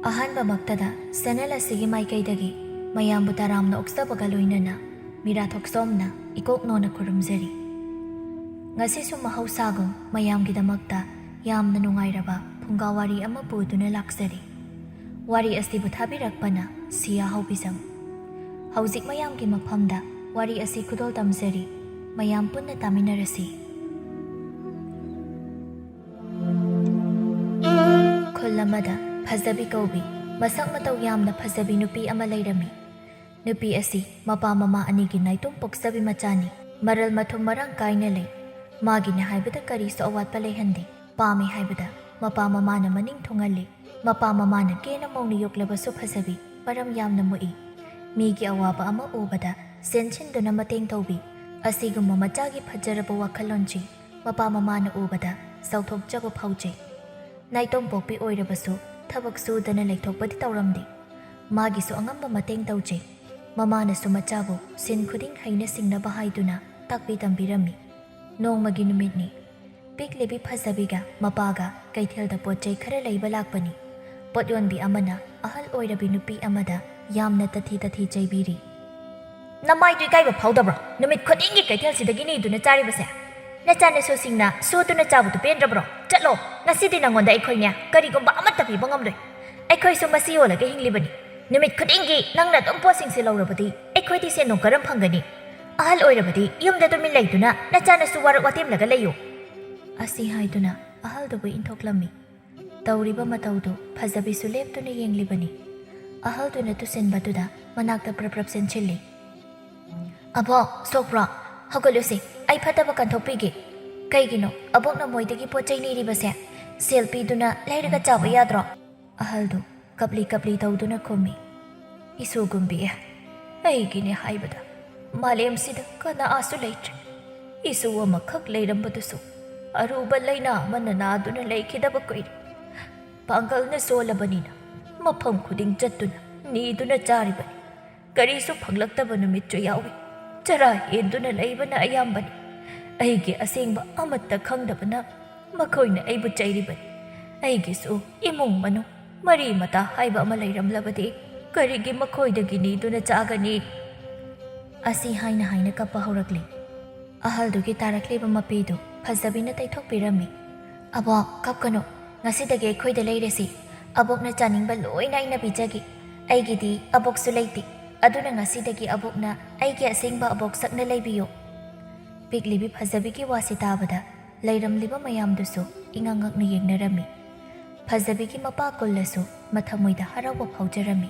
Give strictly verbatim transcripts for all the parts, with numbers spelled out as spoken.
ꯑꯍꯥꯟꯕꯃꯛꯇꯗ channel ꯑꯁꯤꯒꯤ ꯃꯥꯏꯀꯩꯗꯒꯤ ꯃꯌꯥꯝꯕꯨ ꯇꯔꯥꯝꯅ ꯑꯣꯛꯆꯕꯒ ꯂꯣꯏꯅꯅ ꯃꯤꯔꯥꯊꯣꯛꯆꯣꯝꯅ ꯏꯀꯣꯛ ꯅꯣꯟꯅ ꯈꯨꯔꯨꯝꯖꯔꯤ꯫ ꯉꯁꯤꯁꯨ ꯃꯍꯧꯁꯥꯒꯨꯝ ꯃꯌꯥꯝꯒꯤꯗꯃꯛꯇ ꯌꯥꯝꯅ ꯅꯨꯡꯉꯥꯏꯔꯕ ꯐꯨꯡꯒꯥ ꯋꯥꯔꯤ ꯑꯃ ꯄꯨꯗꯨꯅ ꯂꯥꯛꯆꯔꯤ꯫ ꯋꯥꯔꯤ ꯑꯁꯤꯕꯨ ꯊꯥꯕꯤꯔꯛꯄꯅ ꯁꯤꯌꯥ ꯍꯧꯕꯤꯖꯝ꯫ ꯍꯧꯖꯤꯛ ꯃꯌꯥꯝꯒꯤ ꯃꯐꯝꯗ ꯋꯥꯔꯤ ꯑꯁꯤ ꯈꯨꯗꯣꯜ ꯇꯝꯖꯔꯤ꯫ ꯃꯌꯥꯝ ꯄꯨꯟꯅ ꯇꯥꯃꯤꯟꯅꯔꯁꯤ꯫ ꯈꯨꯜ ꯑꯃꯗ ꯐꯖꯕꯤ ꯀꯧꯕꯤ, ꯃꯁꯛ ꯃꯇꯧ ꯌꯥꯝꯅ ꯐꯖꯕꯤ ꯅꯨꯄꯤ ꯑꯃ ꯂꯩꯔꯝꯃꯤ꯫ ꯅꯨꯄꯤ ꯑꯁꯤ ꯃꯄꯥ ꯃꯃꯥ ꯑꯅꯤꯒꯤ ꯅꯥꯏꯇꯣꯝ ꯄꯣꯛꯆꯕꯤ ꯃꯆꯥꯅꯤ꯫ ꯃꯔꯜ ꯃꯊꯨꯝ ꯃꯔꯥꯡ ꯀꯥꯏꯅ ꯂꯩ꯫ ꯃꯥꯒꯤꯅꯦ ꯍꯥꯏꯕꯗ ꯀꯔꯤꯁꯨ ꯑꯋꯥꯠꯄ ꯂꯩꯍꯟꯗꯦ꯫ ꯄꯥꯝꯃꯤ ꯍꯥꯏꯕꯗ ꯃꯄꯥ ꯃꯃꯥꯅ ꯃꯅꯤꯡ ꯊꯨꯡꯍꯜꯂꯤ꯫ ꯃꯄꯥ ꯃꯃꯥꯅ ꯀꯦꯅ ꯃꯧꯅ ꯌꯣꯛꯂꯕꯁꯨ ꯐꯖꯕꯤ, ꯃꯔꯝ ꯌꯥꯝꯅ ꯃꯣꯛꯏ꯫ ꯃꯤꯒꯤ ꯑꯋꯥꯕ ꯑꯃ ꯎꯕꯗ ꯆꯦꯟꯁꯤꯟꯗꯨꯅ ꯃꯇꯦꯡ ꯇꯧꯕꯤ꯫ ꯑꯁꯤꯒꯨꯝꯕ ꯃꯆꯥꯒꯤ ꯐꯖꯔꯕ ꯋꯥꯈꯜꯂꯣꯟꯁꯤ ꯃꯄꯥ ꯃꯃꯥꯅ ꯎꯕꯗ ꯆꯥꯎꯊꯣꯛꯆꯕ ꯐꯥꯎꯖꯩ꯫ ꯅꯥꯏꯇꯣꯝ ꯄꯣꯛꯄꯤ ꯑꯣꯏꯔꯕꯁꯨ ꯊꯕꯛ ꯁꯨꯗꯅ ꯂꯩꯊꯣꯛꯄꯗꯤ ꯇꯧꯔꯝꯗꯦ꯫ ꯃꯥꯒꯤꯁꯨ ꯑꯉꯝꯕ ꯃꯇꯦꯡ ꯇꯧꯖꯩ꯫ ꯃꯃꯥꯅꯁꯨ ꯃꯆꯥꯕꯨ ꯁꯤꯟ ꯈꯨꯗꯤꯡ ꯍꯩꯅ ꯁꯤꯡꯅꯕ ꯍꯥꯏꯗꯨꯅ ꯇꯥꯛꯄꯤ ꯇꯝꯕꯤꯔꯝꯃꯤ꯫ ꯅꯣꯡꯃꯒꯤ ꯅꯨꯃꯤꯠꯅꯤ꯫ ꯄꯤꯛꯂꯤꯕꯤ ꯐꯖꯕꯤꯒ ꯃꯄꯥꯒ ꯀꯩꯊꯦꯜꯗ ꯄꯣꯠ ꯆꯩ ꯈꯔ ꯂꯩꯕ ꯂꯥꯛꯄꯅꯤ꯫ ꯄꯣꯠ ꯌꯣꯟꯕꯤ ꯑꯃꯅ ꯑꯍꯜ ꯑꯣꯏꯔꯕꯤ ꯅꯨꯄꯤ ꯑꯃꯗ ꯌꯥꯝꯅ ꯇꯊꯤ ꯇꯊꯤ ꯆꯩꯕꯤꯔꯤ꯫ "ꯅꯃꯥꯏꯗꯨ ꯏꯀꯥꯏꯕ ꯐꯥꯎꯗꯕ꯭ꯔꯣ? ꯅꯨꯃꯤꯠ ꯈꯨꯗꯤꯡꯒꯤ ꯀꯩꯊꯦꯜꯁꯤꯗꯒꯤ ꯅꯤꯗꯨꯅ ꯆꯥꯔꯤꯕꯁꯦ? ꯅꯆꯥꯅꯁꯨꯁꯤꯡꯅ ꯁꯨꯗꯨꯅ ꯆꯥꯕꯗꯨ ꯄꯦꯟꯗ꯭ꯔꯕ꯭ꯔꯣ? ꯆꯠꯂꯣ, ꯉꯁꯤꯗꯤ ꯅꯪꯉꯣꯟꯗ ꯑꯩꯈꯣꯏꯅꯦ ꯀꯔꯤꯒꯨꯝꯕ ꯑꯃꯠꯇ ꯄꯤꯕ ꯉꯝꯂꯣꯏ꯫ ꯑꯩꯈꯣꯏꯁꯨ ꯃꯁꯤ ꯌꯣꯜꯂꯒ ꯍꯤꯡꯂꯤꯕꯅꯤ꯫ ꯅꯨꯃꯤꯠ ꯈꯨꯗꯤꯡꯒꯤ ꯅꯪꯅ ꯑꯗꯨꯝ ꯄꯣꯠꯁꯤꯡꯁꯦ ꯂꯧꯔꯕꯗꯤ ꯑꯩꯈꯣꯏꯗꯤ ꯁꯦꯟꯗꯣꯡ ꯀꯔꯝ ꯐꯪꯒꯅꯤ? ꯑꯍꯜ ꯑꯣꯏꯔꯕꯗꯤ ꯌꯨꯝꯗ ꯇꯨꯃꯤꯟ ꯂꯩꯗꯨꯅ ꯅꯆꯥꯅꯁꯨ ꯋꯥꯔꯛ ꯋꯥꯇꯦꯝꯂꯒ ꯂꯩꯌꯨ꯫" ꯑꯁꯤ ꯍꯥꯏꯗꯨꯅ ꯑꯍꯜꯗꯨꯕꯨ ꯏꯟꯊꯣꯛꯂꯝꯃꯤ꯫ ꯇꯧꯔꯤꯕ ꯃꯇꯧꯗꯨ ꯐꯖꯕꯤꯁꯨ ꯂꯦꯞꯇꯨꯅ ꯌꯦꯡꯂꯤꯕꯅꯤ꯫ ꯑꯍꯜꯗꯨꯅ ꯇꯨꯁꯤꯟꯕꯗꯨꯗ ꯃꯅꯥꯛꯇ ꯄ꯭ꯔꯞ ꯄ꯭ꯔꯞ ꯆꯦꯟꯁꯤꯜꯂꯤ꯫ "ꯑꯕꯣꯛ, ꯁꯣꯛꯄ꯭ꯔꯣ? ꯍꯧꯒꯠꯂꯨꯁꯦ, ꯑꯩ ꯐꯠꯇꯕ ꯀꯟꯊꯣꯛꯄꯤꯒꯦ꯫" "ꯀꯩꯒꯤꯅꯣ ꯑꯕꯣꯛꯅ ꯃꯣꯏꯗꯒꯤ ꯄꯣꯠ ꯆꯩ ꯅꯤꯔꯤꯕꯁꯦ? ꯁꯦꯜ ꯄꯤꯗꯨꯅ ꯂꯩꯔꯒ ꯆꯥꯕ ꯌꯥꯗ꯭ꯔꯣ?" ꯑꯍꯜꯗꯨ ꯀꯞꯂꯤ ꯀꯞꯂꯤ ꯇꯧꯗꯨꯅ ꯈꯨꯝꯃꯤ꯫ "ꯏꯁꯨꯒꯨꯝꯕꯤ, ꯑꯩꯒꯤꯅꯦ ꯍꯥꯏꯕꯗ ꯃꯥꯂꯦꯝꯁꯤꯗ ꯀꯅꯥꯁꯨ ꯂꯩꯇ꯭ꯔꯦ꯫ ꯏꯁꯨ ꯑꯃꯈꯛ ꯂꯩꯔꯝꯕꯗꯨꯁꯨ ꯑꯔꯨꯕ ꯂꯥꯏꯅꯥ ꯑꯃꯅ ꯅꯥꯗꯨꯅ ꯂꯩꯈꯤꯗꯕ ꯀꯨꯏꯔꯦ꯫ ꯄꯥꯡꯒꯜꯅ ꯁꯣꯜꯂꯕꯅꯤꯅ ꯃꯐꯝ ꯈꯨꯗꯤꯡ ꯆꯠꯇꯨꯅ ꯅꯤꯗꯨꯅ ꯆꯥꯔꯤꯕꯅꯤ꯫ ꯀꯔꯤꯁꯨ ꯐꯪꯂꯛꯇꯕ ꯅꯨꯃꯤꯠꯁꯨ ꯌꯥꯎꯏ꯫ ꯆꯔꯥ ꯍꯦꯟꯗꯨꯅ ꯂꯩꯕꯅ ꯑꯌꯥꯝꯕꯅꯤ꯫ ꯑꯩꯒꯤ ꯑꯁꯦꯡꯕ ꯑꯃꯠꯇ ꯈꯪꯗꯕꯅ ꯃꯈꯣꯏꯅ ꯑꯩꯕꯨ ꯆꯩꯔꯤꯕꯅꯤ꯫ ꯑꯩꯒꯤꯁꯨ ꯏꯃꯨꯡ ꯃꯅꯨꯡ ꯃꯔꯤ ꯃꯇꯥ ꯍꯥꯏꯕ ꯑꯃ ꯂꯩꯔꯝꯂꯕꯗꯤ ꯀꯔꯤꯒꯤ ꯃꯈꯣꯏꯗꯒꯤ ꯅꯤꯗꯨꯅ ꯆꯥꯒꯅꯤ?" ꯑꯁꯤ ꯍꯥꯏꯅ ꯍꯥꯏꯅ ꯀꯞꯄ ꯍꯧꯔꯛꯂꯤ꯫ ꯑꯍꯜꯗꯨꯒꯤ ꯇꯥꯔꯛꯂꯤꯕ ꯃꯄꯤꯗꯨ ꯐꯖꯕꯤꯅ ꯇꯩꯊꯣꯛꯄꯤꯔꯝꯃꯤ꯫ "ꯑꯕꯣꯛ, ꯀꯞꯀꯅꯨ꯫ ꯉꯁꯤꯗꯒꯤ ꯑꯩꯈꯣꯏꯗ ꯂꯩꯔꯁꯤ꯫ ꯑꯕꯣꯛꯅ ꯆꯥꯅꯤꯡꯕ ꯂꯣꯏꯅ ꯑꯩꯅ ꯄꯤꯖꯒꯦ꯫ ꯑꯩꯒꯤꯗꯤ ꯑꯕꯣꯛꯁꯨ ꯂꯩꯇꯦ꯫ ꯑꯗꯨꯅ ꯉꯁꯤꯗꯒꯤ ꯑꯕꯣꯛꯅ ꯑꯩꯒꯤ ꯑꯁꯦꯡꯕ ꯑꯕꯣꯛ ꯁꯛꯅ ꯂꯩꯕꯤꯌꯨ꯫" ꯄꯤꯛꯂꯤꯕꯤ ꯐꯖꯕꯤꯒꯤ ꯋꯥꯁꯤ ꯇꯥꯕꯗ ꯂꯩꯔꯝꯂꯤꯕ ꯃꯌꯥꯝꯗꯨꯁꯨ ꯏꯉꯛ ꯉꯛꯅ ꯌꯦꯡꯅꯔꯝꯃꯤ꯫ ꯐꯖꯕꯤꯒꯤ ꯃꯄꯥ ꯀꯨꯜꯂꯁꯨ ꯃꯊꯃꯣꯏꯗ ꯍꯔꯥꯎꯕ ꯐꯥꯎꯖꯔꯝꯃꯤ꯫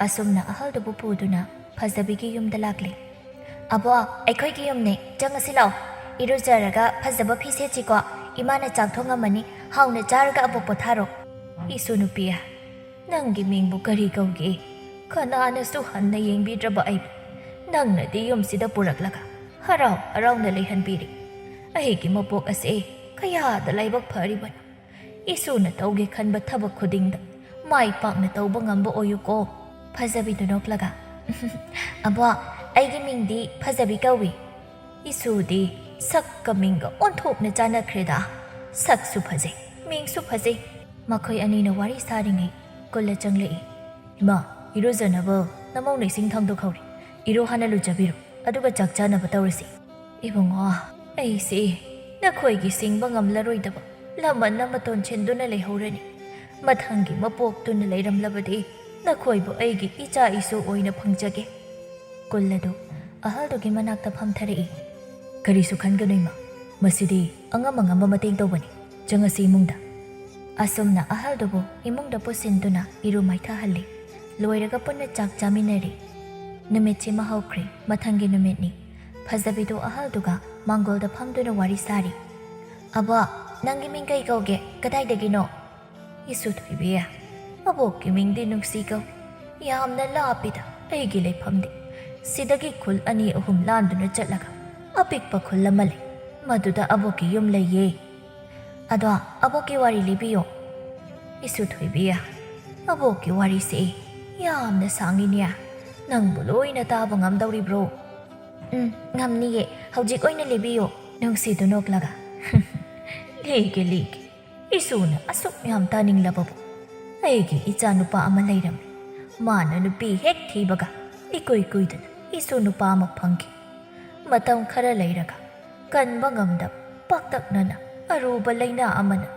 ꯑꯁꯨꯝꯅ ꯑꯍꯜꯗꯨꯕꯨ ꯄꯨꯗꯨꯅ ꯐꯖꯕꯤꯒꯤ ꯌꯨꯝꯗ ꯂꯥꯛꯂꯦ꯫ "ꯑꯕꯣꯛ, ꯑꯩꯈꯣꯏꯒꯤ ꯌꯨꯝꯅꯦ, ꯆꯪꯉꯁꯤ ꯂꯥꯛꯑꯣ꯫ ꯏꯔꯨꯖꯔꯒ ꯐꯖꯕ ꯐꯤ ꯁꯦꯠꯁꯤꯀꯣ꯫ ꯏꯃꯥꯅ ꯆꯥꯛ ꯊꯣꯡꯉꯝꯃꯅꯤ, ꯍꯥꯎꯅ ꯆꯥꯔꯒ ꯑꯕꯣꯛ ꯄꯣꯊꯥꯔꯣ꯫" "ꯏꯁꯨ ꯅꯨꯄꯤ, ꯅꯪꯒꯤ ꯃꯤꯡꯕꯨ ꯀꯔꯤ ꯀꯧꯒꯦ? ꯀꯅꯥꯅꯁꯨ ꯍꯟꯅ ꯌꯦꯡꯕꯤꯗ꯭ꯔꯕ ꯑꯩꯕꯨ ꯅꯪꯅꯗꯤ ꯌꯨꯝꯁꯤꯗ ꯄꯨꯔꯛꯂꯒ ꯍꯔꯥꯎ ꯍꯔꯥꯎꯅ ꯂꯩꯍꯟꯕꯤꯔꯤ꯫ ꯑꯩꯒꯤ ꯃꯄꯣꯛ ꯑꯁꯦ ꯀꯌꯥꯗ ꯂꯥꯏꯕꯛ ꯐꯔꯤꯕꯅꯣ꯫ ꯏꯁꯨꯅ ꯇꯧꯒꯦ ꯈꯟꯕ ꯊꯕꯛ ꯈꯨꯗꯤꯡꯗ ꯃꯥꯏ ꯄꯥꯛꯅ ꯇꯧꯕ ꯉꯝꯕ ꯑꯣꯏꯌꯨꯀꯣ꯫" ꯐꯖꯕꯤꯗꯨ ꯅꯣꯛꯂꯒ, "ꯑꯕꯣꯛ, ꯑꯩꯒꯤ ꯃꯤꯡꯗꯤ ꯐꯖꯕꯤ ꯀꯧꯏ꯫" "ꯏꯁꯨꯗꯤ ꯁꯛꯀ ꯃꯤꯡꯒ ꯑꯣꯟꯊꯣꯛꯅ ꯆꯥꯟꯅꯈ꯭ꯔꯦꯗ꯫ ꯁꯛꯁꯨ ꯐꯖꯩ, ꯃꯤꯡꯁꯨ ꯐꯖꯩ꯫" ꯃꯈꯣꯏ ꯑꯅꯤꯅ ꯋꯥꯔꯤ ꯁꯥꯔꯤꯉꯩ ꯀꯨꯜꯂ ꯆꯪꯂꯛꯏ꯫ "ꯏꯃꯥ, ꯏꯔꯨꯖꯅꯕ ꯅꯃꯧꯅ ꯏꯁꯤꯡ ꯊꯥꯡꯗꯣꯛꯍꯧꯔꯤ꯫ ꯏꯔꯨ ꯍꯥꯟꯅ ꯂꯨꯖꯕꯤꯔꯨ, ꯑꯗꯨꯒ ꯆꯥꯛ ꯆꯥꯅꯕ ꯇꯧꯔꯁꯤ꯫" "ꯏꯕꯨꯡꯉꯣ, ꯑꯩꯁꯤ ꯅꯈꯣꯏꯒꯤ ꯁꯤꯡꯕ ꯉꯝꯂꯔꯣꯏꯗꯕ ꯂꯃꯟ ꯑꯃ ꯇꯣꯟꯁꯤꯟꯗꯨꯅ ꯂꯩꯍꯧꯔꯅꯤ꯫ ꯃꯊꯪꯒꯤ ꯃꯄꯣꯛꯇꯨꯅ ꯂꯩꯔꯝꯂꯕꯗꯤ ꯅꯈꯣꯏꯕꯨ ꯑꯩꯒꯤ ꯏꯆꯥ ꯏꯁꯨ ꯑꯣꯏꯅ ꯐꯪꯖꯒꯦ꯫" ꯀꯨꯜ ꯑꯗꯨ ꯑꯍꯜꯗꯨꯒꯤ ꯃꯅꯥꯛꯇ ꯐꯝꯊꯔꯛꯏ꯫ "ꯀꯔꯤꯁꯨ ꯈꯟꯒꯅꯨ ꯏꯃꯥ, ꯃꯁꯤꯗꯤ ꯑꯉꯝ ꯑꯉꯝꯕ ꯃꯇꯦꯡ ꯇꯧꯕꯅꯤ꯫ ꯆꯪꯉꯁꯤ ꯏꯃꯨꯡꯗ꯫" ꯑꯁꯨꯝꯅ ꯑꯍꯜꯗꯨꯕꯨ ꯏꯃꯨꯡꯗ ꯄꯨꯁꯤꯟꯗꯨꯅ ꯏꯔꯨ ꯃꯥꯏꯊꯍꯜꯂꯤ꯫ ꯂꯣꯏꯔꯒ ꯄꯨꯟꯅ ꯆꯥꯛ ꯆꯥꯃꯤꯟꯅꯔꯤ꯫ ꯅꯨꯃꯤꯠꯁꯤꯃ ꯍꯧꯈ꯭ꯔꯦ꯫ ꯃꯊꯪꯒꯤ ꯅꯨꯃꯤꯠꯅꯤ꯫ ꯐꯖꯕꯤꯗꯨ ꯑꯍꯜꯗꯨꯒ ꯃꯥꯡꯒꯣꯜꯗ ꯐꯝꯗꯨꯅ ꯋꯥꯔꯤ ꯁꯥꯔꯤ꯫ "ꯑꯕꯣꯛ, ꯅꯪꯒꯤ ꯃꯤꯡ ꯀꯩ ꯀꯧꯒꯦ? ꯀꯗꯥꯏꯗꯒꯤꯅꯣ?" "ꯏꯁꯨ ꯊꯣꯏꯕꯤ, ꯑꯕꯣꯛꯀꯤ ꯃꯤꯡꯗꯤ ꯅꯨꯡꯁꯤ ꯀꯧꯏ꯫ ꯌꯥꯝꯅ ꯂꯥꯞꯄꯤꯗ ꯑꯩꯒꯤ ꯂꯩꯐꯝꯗꯤ꯫ ꯁꯤꯗꯒꯤ ꯈꯨꯜ ꯑꯅꯤ ꯑꯍꯨꯝ ꯂꯥꯟꯗꯨꯅ ꯆꯠꯂꯒ ꯑꯄꯤꯛꯄ ꯈꯨꯜ ꯑꯃ ꯂꯩ꯫ ꯃꯗꯨꯗ ꯑꯕꯣꯛꯀꯤ ꯌꯨꯝ ꯂꯩꯌꯦ꯫" "ꯑꯗꯣ ꯑꯕꯣꯛꯀꯤ ꯋꯥꯔꯤ ꯂꯤꯕꯤꯌꯣ꯫" "ꯏꯁꯨ ꯊꯣꯏꯕꯤ, ꯑꯕꯣꯛꯀꯤ ꯋꯥꯔꯤꯁꯦ ꯌꯥꯝꯅ ꯁꯥꯡꯉꯤꯅꯦ꯫ ꯅꯪꯕꯨ ꯂꯣꯏꯅ ꯇꯥꯕ ꯉꯝꯗꯧꯔꯤꯕ꯭ꯔꯣ?" "ꯎꯝ, ꯉꯝꯅꯤꯌꯦ꯫ ꯍꯧꯖꯤꯛ ꯑꯣꯏꯅ ꯂꯤꯕꯤꯌꯣ꯫" ꯅꯨꯡꯁꯤꯗꯨ ꯅꯣꯛꯂꯒ, "ꯂꯤꯒꯦ, ꯂꯤꯒꯦ꯫ ꯏꯁꯨꯅ ꯑꯁꯨꯛ ꯌꯥꯝ ꯇꯥꯅꯤꯡꯂꯕꯕꯨ ꯑꯩꯒꯤ ꯏꯆꯥꯅꯨꯄꯥ ꯑꯃ ꯂꯩꯔꯝꯃꯤ꯫ ꯃꯥꯅ ꯅꯨꯄꯤ ꯍꯦꯛ ꯊꯤꯕꯒ ꯏꯀꯨꯏ ꯀꯨꯏꯗꯅ ꯏꯁꯨ ꯅꯨꯄꯥ ꯑꯃ ꯐꯪꯈꯤ꯫ ꯃꯇꯝ ꯈꯔ ꯂꯩꯔꯒ ꯀꯟꯕ ꯉꯝꯗꯕ ꯄꯥꯛꯇꯛꯅꯅ ꯑꯔꯨꯕ ꯂꯥꯏꯅꯥ ꯑꯃꯅ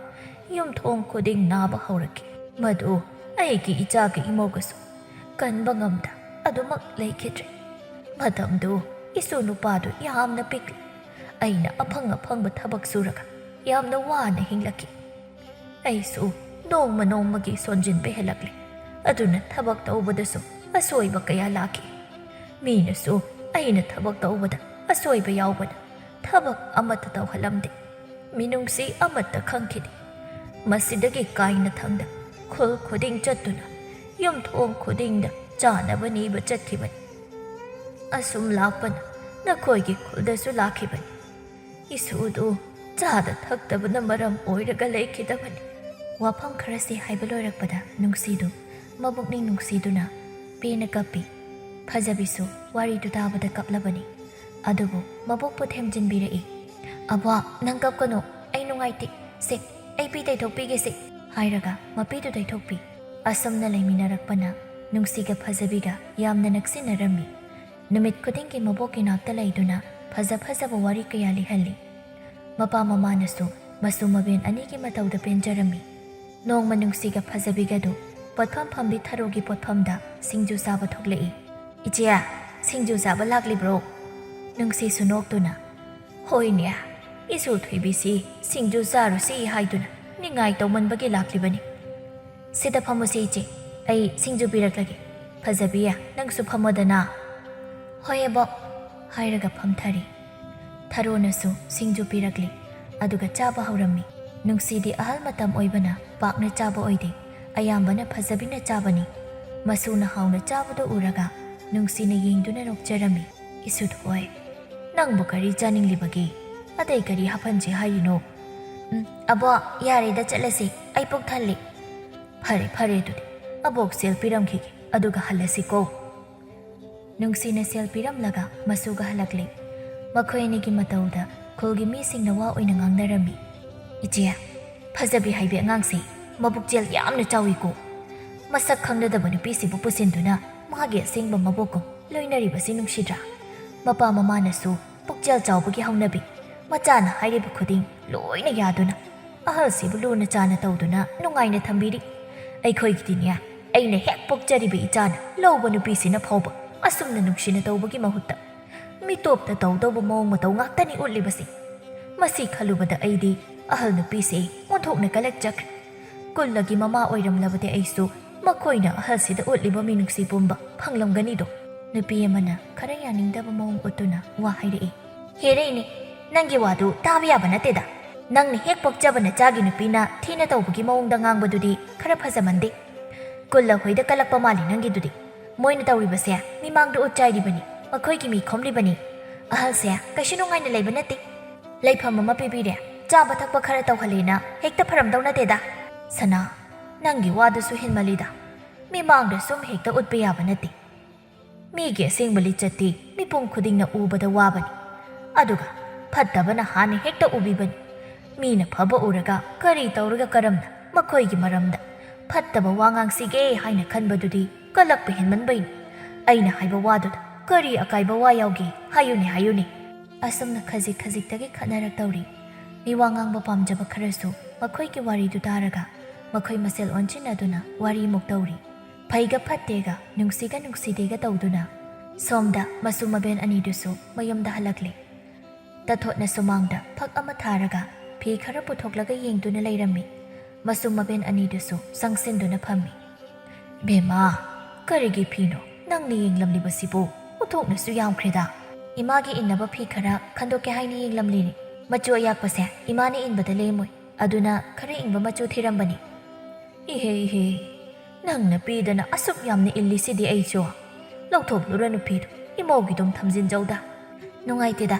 ꯌꯨꯝꯊꯣꯡ ꯈꯨꯗꯤꯡ ꯅꯥꯕ ꯍꯧꯔꯛꯈꯤ꯫ ꯃꯗꯨ ꯑꯩꯒꯤ ꯏꯆꯥꯒ ꯏꯃꯧꯒꯁꯨ ꯀꯟꯕ ꯉꯝꯗ ꯑꯗꯨꯃꯛ ꯂꯩꯈꯤꯗ꯭ꯔꯦ꯫ ꯃꯇꯝꯗꯨ ꯏꯁꯨ ꯅꯨꯄꯥꯗꯨ ꯌꯥꯝꯅ ꯄꯤꯛꯂꯤ꯫ ꯑꯩꯅ ꯑꯐꯪ ꯑꯐꯪꯕ ꯊꯕꯛ ꯁꯨꯔꯒ ꯌꯥꯝꯅ ꯋꯥꯅ ꯍꯤꯡꯂꯛꯈꯤ꯫ ꯑꯩꯁꯨ ꯅꯣꯡꯃ ꯅꯣꯡꯃꯒꯤ ꯁꯣꯟꯖꯤꯟꯕ ꯍꯦꯜꯂꯛꯂꯦ꯫ ꯑꯗꯨꯅ ꯊꯕꯛ ꯇꯧꯕꯗꯁꯨ ꯑꯁꯣꯏꯕ ꯀꯌꯥ ꯂꯥꯛꯈꯤ꯫ ꯃꯤꯅꯁꯨ ꯑꯩꯅ ꯊꯕꯛ ꯇꯧꯕꯗ ꯑꯁꯣꯏꯕ ꯌꯥꯎꯕꯅ ꯊꯕꯛ ꯑꯃꯠꯇ ꯇꯧꯍꯜꯂꯝꯗꯦ꯫ ꯃꯤꯅꯨꯡꯁꯤ ꯑꯃꯠꯇ ꯈꯪꯈꯤꯗꯦ꯫ ꯃꯁꯤꯗꯒꯤ ꯀꯥꯏꯅꯊꯪꯗ ꯈꯨꯜ ꯈꯨꯗꯤꯡ ꯆꯠꯇꯨꯅ ꯌꯨꯝꯊꯣꯡ ꯈꯨꯗꯤꯡꯗ ꯆꯥꯅꯕ ꯅꯤꯕ ꯆꯠꯈꯤꯕꯅꯤ꯫ ꯑꯁꯨꯝ ꯂꯥꯛꯄꯅ ꯅꯈꯣꯏꯒꯤ ꯈꯨꯜꯗꯁꯨ ꯂꯥꯛꯈꯤꯕꯅꯤ꯫ ꯏꯁꯨꯗꯨ ꯆꯥꯗ ꯊꯛꯇꯕꯅ ꯃꯔꯝ ꯑꯣꯏꯔꯒ ꯂꯩꯈꯤꯗꯕꯅꯤ꯫ ꯋꯥꯐꯝ ꯈꯔꯁꯤ ꯍꯥꯏꯕ ꯂꯣꯏꯔꯛꯄꯗ ꯅꯨꯡꯁꯤꯗꯨ ꯃꯕꯨꯛꯅꯤꯡ ꯅꯨꯡꯁꯤꯗꯨꯅ ꯄꯦꯟꯅ ꯀꯞꯄꯤ꯫ ꯐꯖꯕꯤꯁꯨ ꯋꯥꯔꯤꯗꯨ ꯇꯥꯕꯗ ꯀꯞꯂꯕꯅꯤ꯫ ꯑꯗꯨꯕꯨ ꯃꯕꯣꯛꯄꯨ ꯊꯦꯝꯖꯤꯟꯕꯤꯔꯛꯏ꯫ "ꯑꯕ꯭ꯋꯥ, ꯅꯪ ꯀꯞꯀꯅꯨ, ꯑꯩ ꯅꯨꯡꯉꯥꯏꯇꯦ꯫ ꯁꯦ, ꯑꯩ ꯄꯤ ꯇꯩꯊꯣꯛꯄꯤꯒꯦꯁꯦ," ꯍꯥꯏꯔꯒ ꯃꯄꯤꯗꯨ ꯇꯩꯊꯣꯛꯄꯤ꯫ ꯑꯁꯨꯝꯅ ꯂꯩꯃꯤꯟꯅꯔꯛꯄꯅ ꯅꯨꯡꯁꯤꯒ ꯐꯖꯕꯤꯒ ꯌꯥꯝꯅ ꯅꯛꯁꯤꯟꯅꯔꯝꯃꯤ꯫ ꯅꯨꯃꯤꯠ ꯈꯨꯗꯤꯡꯒꯤ ꯃꯕꯣꯛꯀꯤ ꯅꯥꯛꯇ ꯂꯩꯗꯨꯅ ꯐꯖ ꯐꯖꯕ ꯋꯥꯔꯤ ꯀꯌꯥ ꯂꯤꯍꯜꯂꯤ꯫ ꯃꯄꯥ ꯃꯃꯥꯅꯁꯨ ꯃꯁꯨ ꯃꯕꯦꯟ ꯑꯅꯤꯒꯤ ꯃꯇꯧꯗ ꯄꯦꯟꯖꯔꯝꯃꯤ꯫ ꯅꯣꯡꯃ ꯅꯨꯡꯁꯤꯒ ꯐꯖꯕꯤꯒꯗꯨ ꯄꯣꯠꯐꯝ ꯐꯝꯕꯤ ꯊꯔꯣꯒꯤ ꯄꯣꯠꯐꯝꯗ ꯁꯤꯡꯖꯨ ꯆꯥꯕ ꯊꯣꯛꯂꯛꯏ꯫ "ꯏꯆꯦ, ꯁꯤꯡꯖꯨ ꯆꯥꯕ ꯂꯥꯛꯂꯤꯕ꯭ꯔꯣ?" ꯅꯨꯡꯁꯤꯁꯨ ꯅꯣꯛꯇꯨꯅ, "ꯍꯣꯏꯅꯦ, ꯏꯁꯨ ꯊꯣꯏꯕꯤꯁꯤ ꯁꯤꯡꯖꯨ ꯆꯥꯔꯨꯁꯤ ꯍꯥꯏꯗꯨꯅ ꯅꯤꯡꯉꯥꯏ ꯇꯧꯃꯟꯕꯒꯤ ꯂꯥꯛꯂꯤꯕꯅꯤ꯫ ꯁꯤꯗ ꯐꯝꯃꯨꯁꯤ ꯏꯆꯦ, ꯑꯩ ꯁꯤꯡꯖꯨ ꯄꯤꯔꯛꯂꯒꯦ꯫ ꯐꯖꯕꯤ, ꯅꯪꯁꯨ ꯐꯝꯃꯣꯗꯅ꯫" "ꯍꯣꯏ ꯑꯕꯣꯛ," ꯍꯥꯏꯔꯒ ꯐꯝꯊꯔꯤ꯫ ꯊꯔꯣꯅꯁꯨ ꯁꯤꯡꯖꯨ ꯄꯤꯔꯛꯂꯤ, ꯑꯗꯨꯒ ꯆꯥꯕ ꯍꯧꯔꯝꯃꯤ꯫ ꯅꯨꯡꯁꯤꯗꯤ ꯑꯍꯜ ꯃꯇꯝ ꯑꯣꯏꯕꯅ ꯄꯥꯛꯅ ꯆꯥꯕ ꯑꯣꯏꯗꯦ, ꯑꯌꯥꯝꯕꯅ ꯐꯖꯕꯤꯅ ꯆꯥꯕꯅꯤ꯫ ꯃꯁꯨꯅ ꯍꯥꯎꯅ ꯆꯥꯕꯗꯨ ꯎꯔꯒ ꯅꯨꯡꯁꯤꯅ ꯌꯦꯡꯗꯨꯅ ꯅꯣꯛꯆꯔꯝꯃꯤ꯫ "ꯏꯁꯨ ꯊꯣꯏ, ꯅꯪꯕꯨ ꯀꯔꯤ ꯆꯥꯅꯤꯡꯂꯤꯕꯒꯦ? ꯑꯇꯩ ꯀꯔꯤ ꯍꯥꯞꯍꯟꯁꯤ ꯍꯥꯏꯔꯤꯅꯣ?" "ꯎꯝ, ꯑꯕꯣꯛ, ꯌꯥꯔꯦꯗ, ꯆꯠꯂꯁꯤ, ꯑꯩ ꯄꯨꯛ ꯊꯜꯂꯤ꯫" "ꯐꯔꯦ, ꯐꯔꯦ, ꯑꯗꯨꯗꯤ ꯑꯕꯣꯛ ꯁꯦꯜ ꯄꯤꯔꯝꯈꯤꯒꯦ, ꯑꯗꯨꯒ ꯍꯜꯂꯁꯤꯀꯣ꯫" ꯅꯨꯡꯁꯤꯅ ꯁꯦꯜ ꯄꯤꯔꯝꯂꯒ ꯃꯁꯨꯒ ꯍꯜꯂꯛꯂꯦ꯫ ꯃꯈꯣꯏ ꯑꯅꯤꯒꯤ ꯃꯇꯧꯗ ꯈꯨꯜꯒꯤ ꯃꯤꯁꯤꯡꯅ ꯋꯥ ꯑꯣꯏꯅ ꯉꯥꯡꯅꯔꯝꯃꯤ꯫ "ꯏꯆꯦ, ꯐꯖꯕꯤ ꯍꯥꯏꯕꯤ ꯑꯉꯥꯡꯁꯤ ꯃꯕꯨꯛꯆꯦꯜ ꯌꯥꯝꯅ ꯆꯥꯎꯏꯀꯣ꯫ ꯃꯁꯛ ꯈꯪꯅꯗꯕ ꯅꯨꯄꯤꯁꯤꯕꯨ ꯄꯨꯁꯤꯟꯗꯨꯅ ꯃꯥꯒꯤ ꯑꯁꯦꯡꯕ ꯃꯕꯣꯛꯀꯨꯝ ꯂꯣꯏꯅꯔꯤꯕꯁꯤ ꯅꯨꯡꯁꯤꯗ꯭ꯔꯥ? ꯃꯄꯥ ꯃꯃꯥꯅꯁꯨ ꯄꯨꯛꯆꯦꯜ ꯆꯥꯎꯕꯒꯤ ꯍꯧꯅꯕꯤ, ꯃꯆꯥꯅ ꯍꯥꯏꯔꯤꯕ ꯈꯨꯗꯤꯡ ꯂꯣꯏꯅ ꯌꯥꯗꯨꯅ, ꯑꯍꯜꯁꯤꯕꯨ ꯂꯨꯅ ꯆꯥꯅ ꯇꯧꯗꯨꯅ ꯅꯨꯡꯉꯥꯏꯅ ꯊꯝꯕꯤꯔꯤ꯫ ꯑꯩꯈꯣꯏꯒꯤꯗꯤꯅꯦ, ꯑꯩꯅ ꯍꯦꯛ ꯄꯣꯛꯆꯔꯤꯕ ꯏꯆꯥꯅ ꯂꯧꯕ ꯅꯨꯄꯤꯁꯤꯅ ꯐꯥꯎꯕ ꯑꯁꯨꯝꯅ ꯅꯨꯡꯁꯤꯅ ꯇꯧꯕꯒꯤ ꯃꯍꯨꯠꯇ ꯃꯤꯇꯣꯞꯇ ꯇꯧꯗꯧꯕ ꯃꯑꯣꯡ ꯃꯇꯧ ꯉꯥꯛꯇꯅꯤ ꯎꯠꯂꯤꯕꯁꯤ꯫ ꯃꯁꯤ ꯈꯜꯂꯨꯕꯗ ꯑꯩꯗꯤ ꯑꯍꯜ ꯅꯨꯄꯤꯁꯦ ꯑꯣꯟꯊꯣꯛꯅ ꯀꯂꯛꯆꯈ꯭ꯔꯦ꯫ ꯀꯨꯜꯂꯒꯤ ꯃꯃꯥ ꯑꯣꯏꯔꯝꯂꯕꯗꯤ ꯑꯩꯁꯨ ꯃꯈꯣꯏꯅ ꯑꯍꯜꯁꯤꯗ ꯎꯠꯂꯤꯕ ꯃꯤꯅꯨꯡꯁꯤ ꯄꯨꯝꯕ ꯐꯪꯂꯝꯒꯅꯤꯗꯣ꯫ ꯅꯨꯄꯤ ꯑꯃꯅ ꯈꯔ ꯌꯥꯅꯤꯡꯗꯕ ꯃꯑꯣꯡ ꯎꯠꯇꯨꯅ ꯋꯥ ꯍꯥꯏꯔꯛꯏ꯫ ꯍꯦꯔꯦ ꯏꯅꯦ, ꯅꯪꯒꯤ ꯋꯥꯗꯨ ꯇꯥꯕ ꯌꯥꯕ ꯅꯠꯇꯦꯗ꯫ ꯅꯪꯅ ꯍꯦꯛ ꯄꯣꯛꯆꯕ ꯅꯆꯥꯒꯤ ꯅꯨꯄꯤꯅ ꯊꯤꯅ ꯇꯧꯕꯒꯤ ꯃꯑꯣꯡꯗ ꯉꯥꯡꯕꯗꯨꯗꯤ ꯈꯔ ꯐꯖꯃꯟꯗꯦ꯫ ꯀꯨꯜꯂ ꯍꯣꯏꯗ ꯀꯜꯂꯛꯄ ꯃꯥꯜꯂꯤ ꯅꯪꯒꯤꯗꯨꯗꯤ꯫ ꯃꯣꯏꯅ ꯇꯧꯔꯤꯕꯁꯦ ꯃꯤꯃꯥꯡꯗ ꯎꯠ ꯆꯥꯏꯔꯤꯕꯅꯤ, ꯃꯈꯣꯏꯒꯤ ꯃꯤ ꯈꯣꯝꯂꯤꯕꯅꯤ꯫ ꯑꯍꯜꯁꯦ ꯀꯩꯁꯨ ꯅꯨꯡꯉꯥꯏꯅ ꯂꯩꯕ ꯅꯠꯇꯦ꯫ ꯂꯩꯐꯝ ꯑꯃ ꯄꯤꯕꯤꯔꯦ, ꯆꯥꯕ ꯊꯛꯄ ꯈꯔ ꯇꯧꯍꯜꯂꯦꯅ ꯍꯦꯛꯇ ꯐꯔꯝꯗꯧ ꯅꯠꯇꯦꯗ꯫ ꯁꯅꯥ, ꯅꯪꯒꯤ ꯋꯥꯗꯨꯁꯨ ꯍꯦꯟꯃꯜꯂꯤꯗ꯫ ꯃꯤꯃꯥꯡꯗ ꯁꯨꯝ ꯍꯦꯛꯇ ꯎꯠꯄ ꯌꯥꯕ ꯅꯠꯇꯦ꯫ ꯃꯤꯒꯤ ꯑꯁꯦꯡꯕ ꯂꯤꯆꯠꯇꯤ ꯃꯤꯄꯨꯝ ꯈꯨꯗꯤꯡꯅ ꯎꯕꯗ ꯋꯥꯕꯅꯤ꯫ ꯑꯗꯨꯒ ꯐꯠꯇꯕꯅ ꯍꯥꯟꯅ ꯍꯦꯛꯇ ꯎꯕꯤꯕꯅꯤ꯫ ꯃꯤꯅ ꯐꯕ ꯎꯔꯒ ꯀꯔꯤ ꯇꯧꯔꯒ ꯀꯔꯝꯅ ꯃꯈꯣꯏꯒꯤ ꯃꯔꯝꯗ ꯐꯠꯇꯕ ꯋꯥ ꯉꯥꯡꯁꯤꯒꯦ ꯍꯥꯏꯅ ꯈꯟꯕꯗꯨꯗꯤ ꯀꯜꯂꯛꯄ ꯍꯦꯟꯃꯟꯕꯩꯅꯤ꯫ ꯑꯩꯅ ꯍꯥꯏꯕ ꯋꯥꯗꯨꯗ ꯀꯔꯤ ꯑꯀꯥꯏꯕ ꯋꯥ ꯌꯥꯎꯒꯦ? ꯍꯥꯏꯌꯨꯅꯦ, ꯍꯥꯏꯌꯨꯅꯦ꯫ ꯑꯁꯨꯝꯅ ꯈꯖꯤꯛ ꯈꯖꯤꯛꯇꯒꯤ ꯈꯠꯅꯔꯛꯇꯧꯔꯤ꯫ ꯃꯤꯋꯥ ꯉꯥꯡꯕ ꯄꯥꯝꯖꯕ ꯈꯔꯁꯨ ꯃꯈꯣꯏꯒꯤ ꯋꯥꯔꯤꯗꯨ ꯇꯥꯔꯒ ꯃꯈꯣꯏ ꯃꯁꯦꯜ ꯑꯣꯟꯁꯤꯟꯅꯗꯨꯅ ꯋꯥꯔꯤꯃꯨꯛ ꯇꯧꯔꯤ꯫ ꯐꯩꯒ ꯐꯠꯇꯦꯒ, ꯅꯨꯡꯁꯤꯒ ꯅꯨꯡꯁꯤꯗꯦꯒ ꯇꯧꯗꯨꯅ ꯁꯣꯝꯗ ꯃꯁꯨ ꯃꯕꯦꯟ ꯑꯅꯤꯗꯨꯁꯨ ꯃꯌꯨꯝꯗ ꯍꯜꯂꯛꯂꯦ꯫ ꯇꯊꯣꯠꯅ ꯁꯨꯃꯥꯡꯗ ꯐꯛ ꯑꯃ ꯊꯥꯔꯒ ꯐꯤ ꯈꯔ ꯄꯨꯊꯣꯛꯂꯒ ꯌꯦꯡꯗꯨꯅ ꯂꯩꯔꯝꯃꯤ꯫ ꯃꯁꯨ ꯃꯕꯦꯟ ꯑꯅꯤꯗꯨꯁꯨ ꯆꯪꯁꯤꯟꯗꯨꯅ ꯐꯝꯃꯤ꯫ "ꯕꯦꯝꯃ, ꯀꯔꯤꯒꯤ ꯐꯤꯅꯣ ꯅꯪꯅ ꯌꯦꯡꯂꯝꯂꯤꯕꯁꯤꯕꯨ? ꯎꯊꯣꯛꯅꯁꯨ ꯌꯥꯝꯈ꯭ꯔꯦꯗ꯫" "ꯏꯃꯥꯒꯤ ꯏꯟꯅꯕ ꯐꯤ ꯈꯔ ꯈꯟꯗꯣꯛꯀꯦ ꯍꯥꯏꯅ ꯌꯦꯡꯂꯝꯂꯤꯅꯤ꯫ ꯃꯆꯨ ꯑꯌꯥꯛꯄꯁꯦ ꯏꯃꯥꯅ ꯏꯟꯕꯗ ꯂꯦꯝꯃꯣꯏ, ꯑꯗꯨꯅ ꯈꯔ ꯏꯪꯕ ꯃꯆꯨ ꯊꯤꯔꯝꯕꯅꯤ꯫" "ꯏꯍꯦ, ꯏꯍꯦ, ꯅꯪꯅ ꯄꯤꯗꯅ ꯑꯁꯨꯛ ꯌꯥꯝꯅ ꯏꯜꯂꯤꯁꯤꯗꯤ ꯑꯩꯁꯨ꯫ ꯂꯧꯊꯣꯛꯂꯨꯔꯅꯨ ꯐꯤꯗꯨ, ꯏꯃꯧꯒꯤꯗꯨꯝ ꯊꯝꯖꯤꯟꯖꯧꯗ꯫" "ꯅꯨꯡꯉꯥꯏꯇꯦꯗ,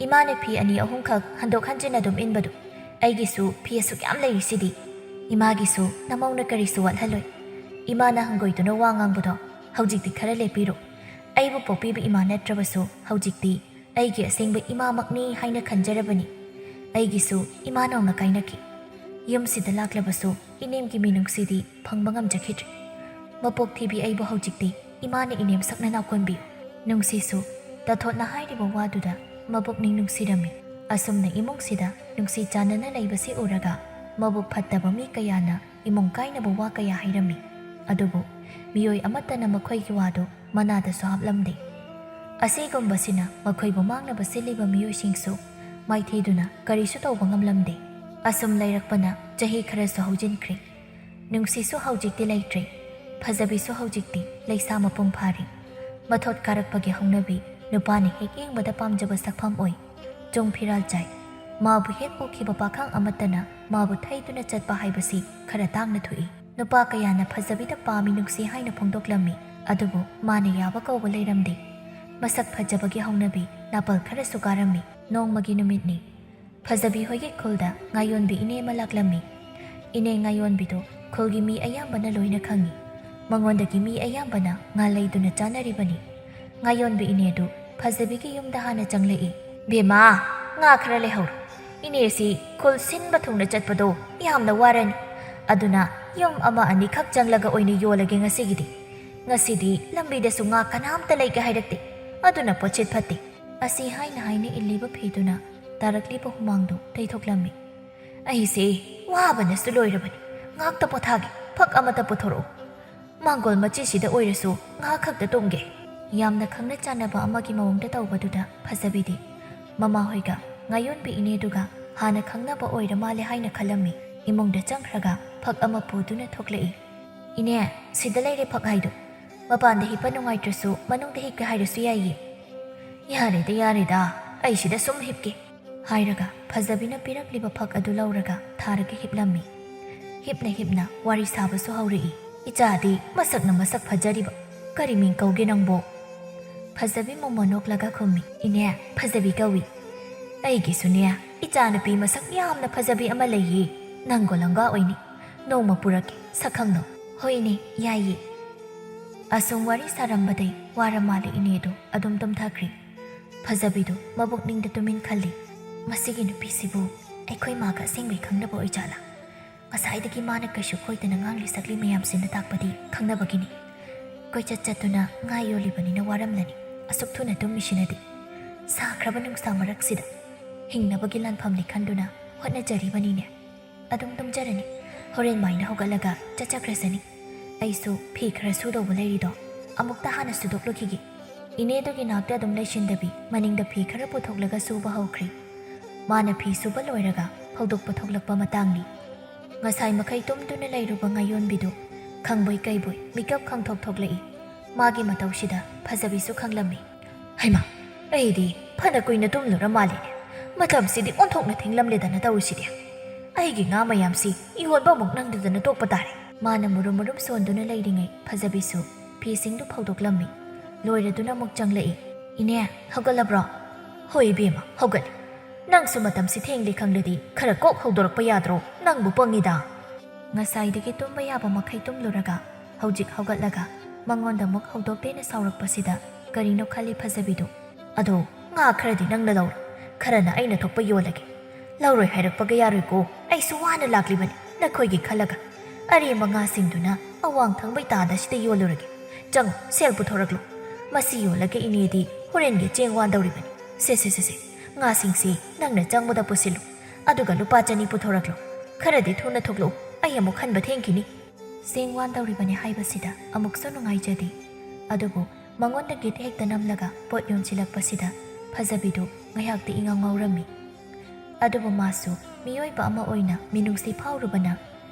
ꯏꯃꯥꯅ ꯐꯤ ꯑꯅꯤ ꯑꯍꯨꯝꯈꯛ ꯍꯟꯗꯣꯛ ꯍꯟꯖꯤꯟ ꯑꯗꯨꯝ ꯏꯟꯕꯗꯨ꯫ ꯑꯩꯒꯤꯁꯨ ꯐꯤ ꯑꯁꯨꯛ ꯌꯥꯝ ꯂꯩꯔꯤꯁꯤꯗꯤ꯫ ꯏꯃꯥꯒꯤꯁꯨ ꯅꯃꯧꯅ ꯀꯔꯤꯁꯨ ꯋꯥꯠꯍꯜꯂꯣꯏ꯫ ꯏꯃꯥꯅ ꯍꯪꯒꯣꯏꯗꯨꯅ ꯋꯥ ꯉꯥꯡꯕꯗꯣ ꯍꯧꯖꯤꯛꯇꯤ ꯈꯔ ꯂꯦꯞꯄꯤꯔꯣ꯫ ꯑꯩꯕꯨ ꯄꯣꯛꯄꯤꯕ ꯏꯃꯥ ꯅꯠꯇ꯭ꯔꯕꯁꯨ ꯍꯧꯖꯤꯛꯇꯤ ꯑꯩꯒꯤ ꯑꯁꯦꯡꯕ ꯏꯃꯥꯃꯛꯅꯤ ꯍꯥꯏꯅ ꯈꯟꯖꯔꯕꯅꯤ꯫ ꯑꯩꯒꯤꯁꯨ ꯏꯃꯥ ꯅꯧꯅ ꯀꯥꯏꯅꯈꯤ꯫ ꯌꯨꯝꯁꯤꯗ ꯂꯥꯛꯂꯕꯁꯨ ꯏꯅꯦꯝꯒꯤ ꯃꯤꯅꯨꯡꯁꯤꯗꯤ ꯐꯪꯕ ꯉꯝꯖꯈꯤꯗ꯭ꯔꯦ꯫ ꯃꯄꯣꯛ ꯊꯤꯕꯤ ꯑꯩꯕꯨ ꯍꯧꯖꯤꯛꯇꯤ ꯏꯃꯥꯅ ꯏꯅꯦꯝ ꯁꯛꯅ ꯅꯥꯎꯀꯣꯟꯕꯤ꯫ ꯅꯨꯡꯁꯤꯁꯨ ꯇꯥꯊꯣꯠꯅ ꯍꯥꯏꯔꯤꯕ ꯋꯥꯗꯨꯗ ꯃꯄꯨꯛꯅꯤꯡ ꯅꯨꯡꯁꯤꯔꯝꯃꯤ꯫ ꯑꯁꯨꯝꯅ ꯏꯃꯨꯡꯁꯤꯗ ꯅꯨꯡꯁꯤ ꯆꯥꯟꯅꯅ ꯂꯩꯕꯁꯤ ꯎꯔꯒ ꯃꯕꯨꯛ ꯐꯠꯇꯕ ꯃꯤ ꯀꯌꯥꯅ ꯏꯃꯨꯡ ꯀꯥꯏꯅꯕ ꯋꯥ ꯀꯌꯥ ꯍꯥꯏꯔꯝꯃꯤ꯫ ꯑꯗꯨꯕꯨ ꯃꯤꯑꯣꯏ ꯑꯃꯠꯇꯅ ꯃꯈꯣꯏꯒꯤ ꯋꯥꯗꯨ ꯃꯅꯥꯗꯁꯨ ꯍꯥꯞꯂꯝꯗꯦ꯫ ꯑꯁꯤꯒꯨꯝꯕꯁꯤꯅ ꯃꯈꯣꯏꯕꯨ ꯃꯥꯡꯅꯕ ꯁꯤꯜꯂꯤꯕ ꯃꯤꯑꯣꯏꯁꯤꯡꯁꯨ ꯃꯥꯏꯊꯤꯗꯨꯅ ꯀꯔꯤꯁꯨ ꯇꯧꯕ ꯉꯝꯂꯝꯗꯦ꯫ ꯑꯁꯨꯝ ꯂꯩꯔꯛꯄꯅ ꯆꯍꯤ ꯈꯔꯁꯨ ꯍꯧꯖꯤꯟꯈ꯭ꯔꯦ꯫ ꯅꯨꯡꯁꯤꯁꯨ ꯍꯧꯖꯤꯛꯇꯤ ꯂꯩꯇ꯭ꯔꯦ꯫ ꯐꯖꯕꯤꯁꯨ ꯍꯧꯖꯤꯛꯇꯤ ꯂꯩꯁꯥ ꯃꯄꯨꯡ ꯐꯥꯔꯦ꯫ ꯃꯊꯣꯠ ꯀꯥꯔꯛꯄꯒꯤ ꯍꯧꯅꯕꯤ, ꯅꯨꯄꯥꯅ ꯍꯦꯛ ꯌꯦꯡꯕꯗ ꯄꯥꯝꯖꯕ ꯁꯛꯐꯝ ꯑꯣꯏ꯫ ꯆꯨꯡ ꯐꯤꯔꯥꯜ ꯆꯥꯏ꯫ ꯃꯥꯕꯨ ꯍꯦꯛ ꯎꯈꯤꯕ ꯄꯥꯈꯪ ꯑꯃꯠꯇꯅ ꯃꯥꯕꯨ ꯊꯩꯗꯨꯅ ꯆꯠꯄ ꯍꯥꯏꯕꯁꯤ ꯈꯔ ꯇꯥꯡꯅ ꯊꯣꯛꯏ꯫ ꯅꯨꯄꯥ ꯀꯌꯥꯅ ꯐꯖꯕꯤꯗ ꯄꯥꯝꯃꯤ, ꯅꯨꯡꯁꯤ ꯍꯥꯏꯅ ꯐꯣꯡꯗꯣꯛꯂꯝꯃꯤ꯫ ꯑꯗꯨꯕꯨ ꯃꯥꯅ ꯌꯥꯕ ꯀꯧꯕ ꯂꯩꯔꯝꯗꯦ꯫ ꯃꯁꯛ ꯐꯖꯕꯒꯤ ꯍꯧꯅꯕꯤ ꯅꯥꯄꯜ ꯈꯔꯁꯨ ꯀꯥꯔꯝꯃꯤ꯫ ꯅꯣꯡꯃꯒꯤ ꯅꯨꯃꯤꯠꯅꯤ꯫ ꯐꯖꯕꯤ ꯍꯣꯏꯒꯤ ꯈꯨꯜꯗ ꯉꯥꯌꯣꯟꯕꯤ ꯏꯅꯦ ꯑꯃ ꯂꯥꯛꯂꯝꯃꯤ꯫ ꯏꯅꯦ ꯉꯥꯌꯣꯟꯕꯤꯗꯨ ꯈꯨꯜꯒꯤ ꯃꯤ ꯑꯌꯥꯝꯕꯅ ꯂꯣꯏꯅ ꯈꯪꯏ꯫ ꯃꯉꯣꯟꯗꯒꯤ ꯃꯤ ꯑꯌꯥꯝꯕꯅ ꯉꯥ ꯂꯩꯗꯨꯅ ꯆꯥꯅꯔꯤꯕꯅꯤ꯫ ꯉꯥꯌꯣꯟꯕꯤ ꯏꯅꯦꯗꯨ ꯐꯖꯕꯤꯒꯤ ꯌꯨꯝꯗ ꯍꯥꯟꯅ ꯆꯪꯂꯛꯏ꯫ "ꯕꯦꯝꯃ, ꯉꯥ ꯈꯔ ꯂꯩꯍꯧꯔꯣ꯫ ꯏꯅꯦꯁꯤ ꯈꯨꯜ ꯁꯤꯟꯕ ꯊꯨꯡꯅ ꯆꯠꯄꯗꯣ ꯌꯥꯝꯅ ꯋꯥꯔꯅꯤ꯫ ꯑꯗꯨꯅ ꯌꯨꯝ ꯑꯃ ꯑꯅꯤꯈꯛ ꯆꯪꯂꯒ ꯑꯣꯏꯅ ꯌꯣꯜꯂꯒꯦ ꯉꯁꯤꯒꯤꯗꯤ꯫ ꯉꯁꯤꯗꯤ ꯂꯝꯕꯤꯗꯁꯨ ꯉꯥ ꯀꯅꯥꯝꯇ ꯂꯩꯒꯦ ꯍꯥꯏꯔꯛꯇꯦ꯫ ꯑꯗꯨꯅ ꯄꯣꯠꯁꯤꯠ ꯐꯠꯇꯦ"꯫ ꯑꯁꯤ ꯍꯥꯏꯅ ꯍꯥꯏꯅ ꯏꯜꯂꯤꯕ ꯐꯤꯗꯨꯅ ꯇꯥꯔꯛꯂꯤꯕ ꯍꯨꯃꯥꯡꯗꯨ ꯇꯩꯊꯣꯛꯂꯝꯃꯤ꯫ "ꯑꯩꯁꯦ ꯋꯥꯕꯅꯁꯨ ꯂꯣꯏꯔꯕꯅꯤ꯫ ꯉꯥꯛꯇ ꯄꯣꯊꯥꯒꯦ꯫ ꯐꯛ ꯑꯃꯇ ꯄꯨꯊꯣꯔꯛꯎ꯫ ꯃꯥꯡꯒꯣꯜ ꯃꯆꯤꯁꯤꯗ ꯑꯣꯏꯔꯁꯨ ꯉꯥꯏꯍꯥꯛ ꯈꯛꯇ ꯇꯨꯝꯒꯦ"꯫ ꯌꯥꯝꯅ ꯈꯪꯅ ꯆꯥꯟꯅꯕ ꯑꯃꯒꯤ ꯃꯑꯣꯡꯗ ꯇꯧꯕꯗꯨꯗ ꯐꯖꯕꯤꯗꯤ ꯃꯃꯥꯍꯣꯏꯒ ꯉꯥꯌꯣꯟꯕꯤ ꯏꯅꯦꯗꯨꯒ ꯍꯥꯟꯅ ꯈꯪꯅꯕ ꯑꯣꯏꯔ ꯃꯥꯜꯂꯦ ꯍꯥꯏꯅ ꯈꯜꯂꯝꯃꯤ꯫ ꯏꯃꯨꯡꯗ ꯆꯪꯈ꯭ꯔꯒ ꯐꯛ ꯑꯃ ꯄꯨꯗꯨꯅ ꯊꯣꯛꯂꯛꯏ꯫ "ꯏꯅꯦ, ꯁꯤꯗ ꯂꯩꯔꯦ ꯐꯛ ꯍꯥꯏꯗꯣ꯫ ꯃꯄꯥꯟꯗ ꯍꯤꯞꯄ ꯅꯨꯡꯉꯥꯏꯇ꯭ꯔꯁꯨ ꯃꯅꯨꯡꯗ ꯍꯤꯞꯀꯦ ꯍꯥꯏꯔꯁꯨ ꯌꯥꯏꯌꯦ"꯫ "ꯌꯥꯔꯦꯗ, ꯌꯥꯔꯦꯗ, ꯑꯩ ꯁꯤꯗ ꯁꯨꯝ ꯍꯤꯞꯀꯦ"꯫ ꯍꯥꯏꯔꯒ ꯐꯖꯕꯤꯅ ꯄꯤꯔꯛꯂꯤꯕ ꯐꯛ ꯑꯗꯨ ꯂꯧꯔꯒ ꯊꯥꯔꯒ ꯍꯤꯞꯂꯝꯃꯤ꯫ ꯍꯤꯞꯅ ꯍꯤꯞꯅ ꯋꯥꯔꯤ ꯁꯥꯕꯁꯨ ꯍꯧꯔꯛꯏ꯫ "ꯏꯆꯥꯗꯤ ꯃꯁꯛꯅ ꯃꯁꯛ ꯐꯖꯔꯤꯕ꯫ ꯀꯔꯤ ꯃꯤꯡ ꯀꯧꯒꯦ ꯅꯪꯕꯣ?" ꯐꯖꯕꯤ ꯃꯣꯃꯣꯟ ꯅꯣꯛꯂꯒ ꯈꯨꯝꯃꯤ꯫ "ꯏꯅꯦ, ꯐꯖꯕꯤ ꯀꯧꯏ"꯫ "ꯑꯩꯒꯤꯁꯨꯅꯦ, ꯏꯆꯥꯅꯨꯄꯤ ꯃꯁꯛ ꯌꯥꯝꯅ ꯐꯖꯕꯤ ꯑꯃ ꯂꯩꯌꯦ꯫ ꯅꯪꯒꯣ ꯂꯪꯒꯥ ꯑꯣꯏꯅꯤ꯫ ꯅꯣꯡꯃ ꯄꯨꯔꯛꯀꯦ, ꯁꯛ ꯈꯪꯅꯧ"꯫ "ꯍꯣꯏꯅꯦ, ꯌꯥꯏꯌꯦ"꯫ ꯑꯁꯨꯝ ꯋꯥꯔꯤ ꯁꯥꯔꯝꯕꯗꯩ ꯋꯥꯔ ꯃꯥꯜꯂꯦ ꯏꯅꯦꯗꯣ ꯑꯗꯨꯝ ꯇꯨꯝꯊꯈ꯭ꯔꯦ꯫ ꯐꯖꯕꯤꯗꯨ ꯃꯕꯨꯛꯅꯤꯡꯗ ꯇꯨꯃꯤꯟ ꯈꯜꯂꯤ꯫ "ꯃꯁꯤꯒꯤ ꯅꯨꯄꯤꯁꯤꯕꯨ ꯑꯩꯈꯣꯏ ꯃꯥꯒ ꯑꯁꯦꯡꯕꯩ ꯈꯪꯅꯕ ꯑꯣꯏꯖꯥꯠꯂꯥ? ꯉꯁꯥꯏꯗꯒꯤ ꯃꯥꯅ ꯀꯩꯁꯨ ꯈꯣꯏꯗꯅ ꯉꯥꯡꯂꯤ ꯁꯛꯂꯤ ꯃꯌꯥꯝꯁꯤꯅ ꯇꯥꯛꯄꯗꯤ ꯈꯪꯅꯕꯒꯤꯅꯤ꯫ ꯀꯣꯏꯆꯠ ꯆꯠꯇꯨꯅ ꯉꯥ ꯌꯣꯜꯂꯤꯕꯅꯤꯅ ꯋꯥꯔꯝꯂꯅꯤ꯫ ꯑꯁꯨꯛ ꯊꯨꯅ ꯇꯨꯝꯃꯤꯁꯤꯅꯗꯤ꯫ ꯁꯥꯈ꯭ꯔꯕ ꯅꯨꯡꯁꯥ ꯃꯔꯛꯁꯤꯗ ꯍꯤꯡꯅꯕꯒꯤ ꯂꯥꯟꯐꯝꯅꯤ ꯈꯟꯗꯨꯅ ꯍꯣꯠꯅꯖꯔꯤꯕꯅꯤꯅꯦ꯫ ꯑꯗꯨꯝ ꯇꯨꯝꯖꯔꯅꯤ꯫ ꯍꯣꯔꯦꯟ ꯃꯥꯏꯅ ꯍꯧꯒꯠꯂꯒ ꯆꯠꯆꯈ꯭ꯔꯁꯅꯤ꯫ ꯑꯩꯁꯨ ꯐꯤ ꯈꯔ ꯁꯨꯗꯧꯕ ꯂꯩꯔꯤꯗꯣ ꯑꯃꯨꯛꯇ ꯍꯥꯟꯅ ꯁꯨꯗꯣꯛꯂꯨꯈꯤꯒꯦ꯫ ꯏꯅꯦꯗꯨꯒꯤ ꯅꯥꯛꯇ ꯑꯗꯨꯝ ꯂꯩꯁꯤꯟꯗꯕꯤ ꯃꯅꯤꯡꯗ ꯐꯤ ꯈꯔ ꯄꯨꯊꯣꯛꯂꯒ ꯁꯨꯕ ꯍꯧꯈ꯭ꯔꯦ꯫ ꯃꯥꯅ ꯐꯤ ꯁꯨꯕ ꯂꯣꯏꯔꯒ ꯐꯧꯗꯣꯛꯄ ꯊꯣꯛꯂꯛꯄ ꯃꯇꯥꯡꯅꯤ꯫ ꯉꯁꯥꯏ ꯃꯈꯩ ꯇꯨꯝꯗꯨꯅ ꯂꯩꯔꯨꯕ ꯉꯥꯌꯣꯟꯕꯤꯗꯨ ꯈꯪꯕꯣꯏ ꯀꯩꯕꯣꯏ ꯃꯤꯀꯞ ꯈꯪꯊꯣꯛ ꯊꯣꯛꯂꯛꯏ꯫ ꯃꯥꯒꯤ ꯃꯇꯧꯁꯤꯗ ꯐꯖꯕꯤꯁꯨ ꯈꯪꯂꯝꯃꯤ꯫ "ꯍꯩꯃꯥ, ꯑꯩꯗꯤ ꯐꯅ ꯀꯨꯏꯅ ꯇꯨꯝꯂꯨꯔ ꯃꯥꯜꯂꯦꯅꯦ꯫ ꯃꯇꯝꯁꯤꯗꯤ ꯑꯣꯟꯊꯣꯛꯅ ꯊꯦꯡꯂꯝꯂꯦꯗꯅ ꯇꯧꯔꯤꯁꯤꯗꯤ꯫ ꯑꯩꯒꯤ ꯉꯥ ꯃꯌꯥꯝꯁꯤ ꯌꯣꯟꯕ ꯑꯃꯨꯛ ꯅꯪꯗꯗꯅ ꯇꯣꯛꯄ ꯇꯥꯔꯦ"꯫ ꯃꯥꯅ ꯃꯨꯔꯨꯝ ꯃꯨꯔꯨꯝ ꯁꯣꯟꯗꯨꯅ ꯂꯩꯔꯤꯉꯩ ꯐꯖꯕꯤꯁꯨ ꯐꯤꯁꯤꯡꯗꯨ ꯐꯧꯗꯣꯛꯂꯝꯃꯤ꯫ ꯂꯣꯏꯔꯗꯨꯅ ꯑꯃꯨꯛ ꯆꯪꯂꯛꯏ꯫ "ꯏꯅꯦ, ꯍꯧꯒꯠꯂꯕ꯭ꯔꯣ?" "ꯍꯣꯏ ꯏꯕꯦꯝꯃ, ꯍꯧꯒꯠꯂꯦ꯫ ꯅꯪꯁꯨ ꯃꯇꯝꯁꯤ ꯊꯦꯡꯂꯦ ꯈꯪꯂꯗꯤ ꯈꯔ ꯀꯣꯛ ꯍꯧꯗꯣꯔꯛꯄ ꯌꯥꯗ꯭ꯔꯣ? ꯅꯪꯕꯨ ꯄꯪꯉꯤꯗ"꯫ ꯉꯁꯥꯏꯗꯒꯤ ꯇꯨꯝꯕ ꯌꯥꯕ ꯃꯈꯩ ꯇꯨꯝꯂꯨꯔꯒ ꯍꯧꯖꯤꯛ ꯍꯧꯒꯠꯂꯒ ꯃꯉꯣꯟꯗ ꯑꯃꯨꯛ ꯍꯧꯗꯣꯛꯇꯦꯅ ꯁꯥꯎꯔꯛꯄꯁꯤꯗ ꯀꯔꯤꯅꯣ ꯈꯜꯂꯤ ꯐꯖꯕꯤꯗꯨ꯫ "ꯑꯗꯣ ꯉꯥ ꯈꯔꯗꯤ ꯅꯪꯅ ꯂꯧꯔꯣ, ꯈꯔꯅ ꯑꯩꯅ ꯊꯣꯛꯄ ꯌꯣꯜꯂꯒꯦ꯫ ꯂꯧꯔꯣꯏ ꯍꯥꯏꯔꯛꯄꯒ ꯌꯥꯔꯣꯏꯀꯣ, ꯑꯩꯁꯨ ꯋꯥꯅ ꯂꯥꯛꯂꯤꯕꯅꯤ ꯅꯈꯣꯏꯒꯤ ꯈꯜꯂꯒ꯫ ꯑꯔꯦꯝꯕ ꯉꯥꯁꯤꯡꯗꯨꯅ ꯑꯋꯥꯡ ꯊꯪꯕꯩ ꯇꯥꯗ ꯁꯤꯗ ꯌꯣꯜꯂꯨꯔꯒꯦ꯫ ꯆꯪꯉꯣ, ꯁꯦꯜ ꯄꯨꯊꯣꯔꯛꯂꯣ꯫ ꯃꯁꯤ ꯌꯣꯜꯂꯒ ꯏꯅꯦꯗꯤ ꯍꯣꯔꯦꯟꯒꯤ ꯆꯦꯡ ꯋꯥꯟꯗꯧꯔꯤꯕꯅꯤ꯫ ꯁꯦ, ꯁꯦ, ꯁꯦ, ꯁꯦ, ꯉꯥꯁꯤꯡꯁꯤ ꯅꯪꯅ ꯆꯪꯕꯗ ꯄꯨꯁꯤꯜꯂꯨ, ꯑꯗꯨꯒ ꯂꯨꯄꯥ ꯆꯅꯤ ꯄꯨꯊꯣꯔꯛꯂꯣ꯫ ꯈꯔꯗꯤ ꯊꯨꯅ ꯊꯣꯛꯂꯛꯎ, ꯑꯩ ꯑꯃꯨꯛ ꯍꯟꯕ ꯊꯦꯡꯈꯤꯅꯤ"꯫ ꯆꯦꯡ ꯋꯥꯟꯗꯧꯔꯤꯕꯅꯤ ꯍꯥꯏꯕꯁꯤꯗ ꯑꯃꯨꯛꯁꯨ ꯅꯨꯡꯉꯥꯏꯖꯗꯦ꯫ ꯑꯗꯨꯕꯨ ꯃꯉꯣꯟꯗ ꯒꯤꯠ ꯍꯦꯛꯇ ꯅꯝꯂꯒ ꯄꯣꯠ ꯌꯣꯟꯁꯤꯜꯂꯛꯄꯁꯤꯗ ꯐꯖꯕꯤꯗꯨ ꯉꯥꯏꯍꯥꯛꯇꯤ ꯏꯉꯥꯎ ꯉꯥꯎꯔꯝꯃꯤ꯫ ꯑꯗꯨꯕꯨ ꯃꯥꯁꯨ ꯃꯤꯑꯣꯏꯕ ꯑꯃ ꯑꯣꯏꯅ ꯃꯤꯅꯨꯡꯁꯤ ꯐꯥꯎꯔꯨꯕꯅ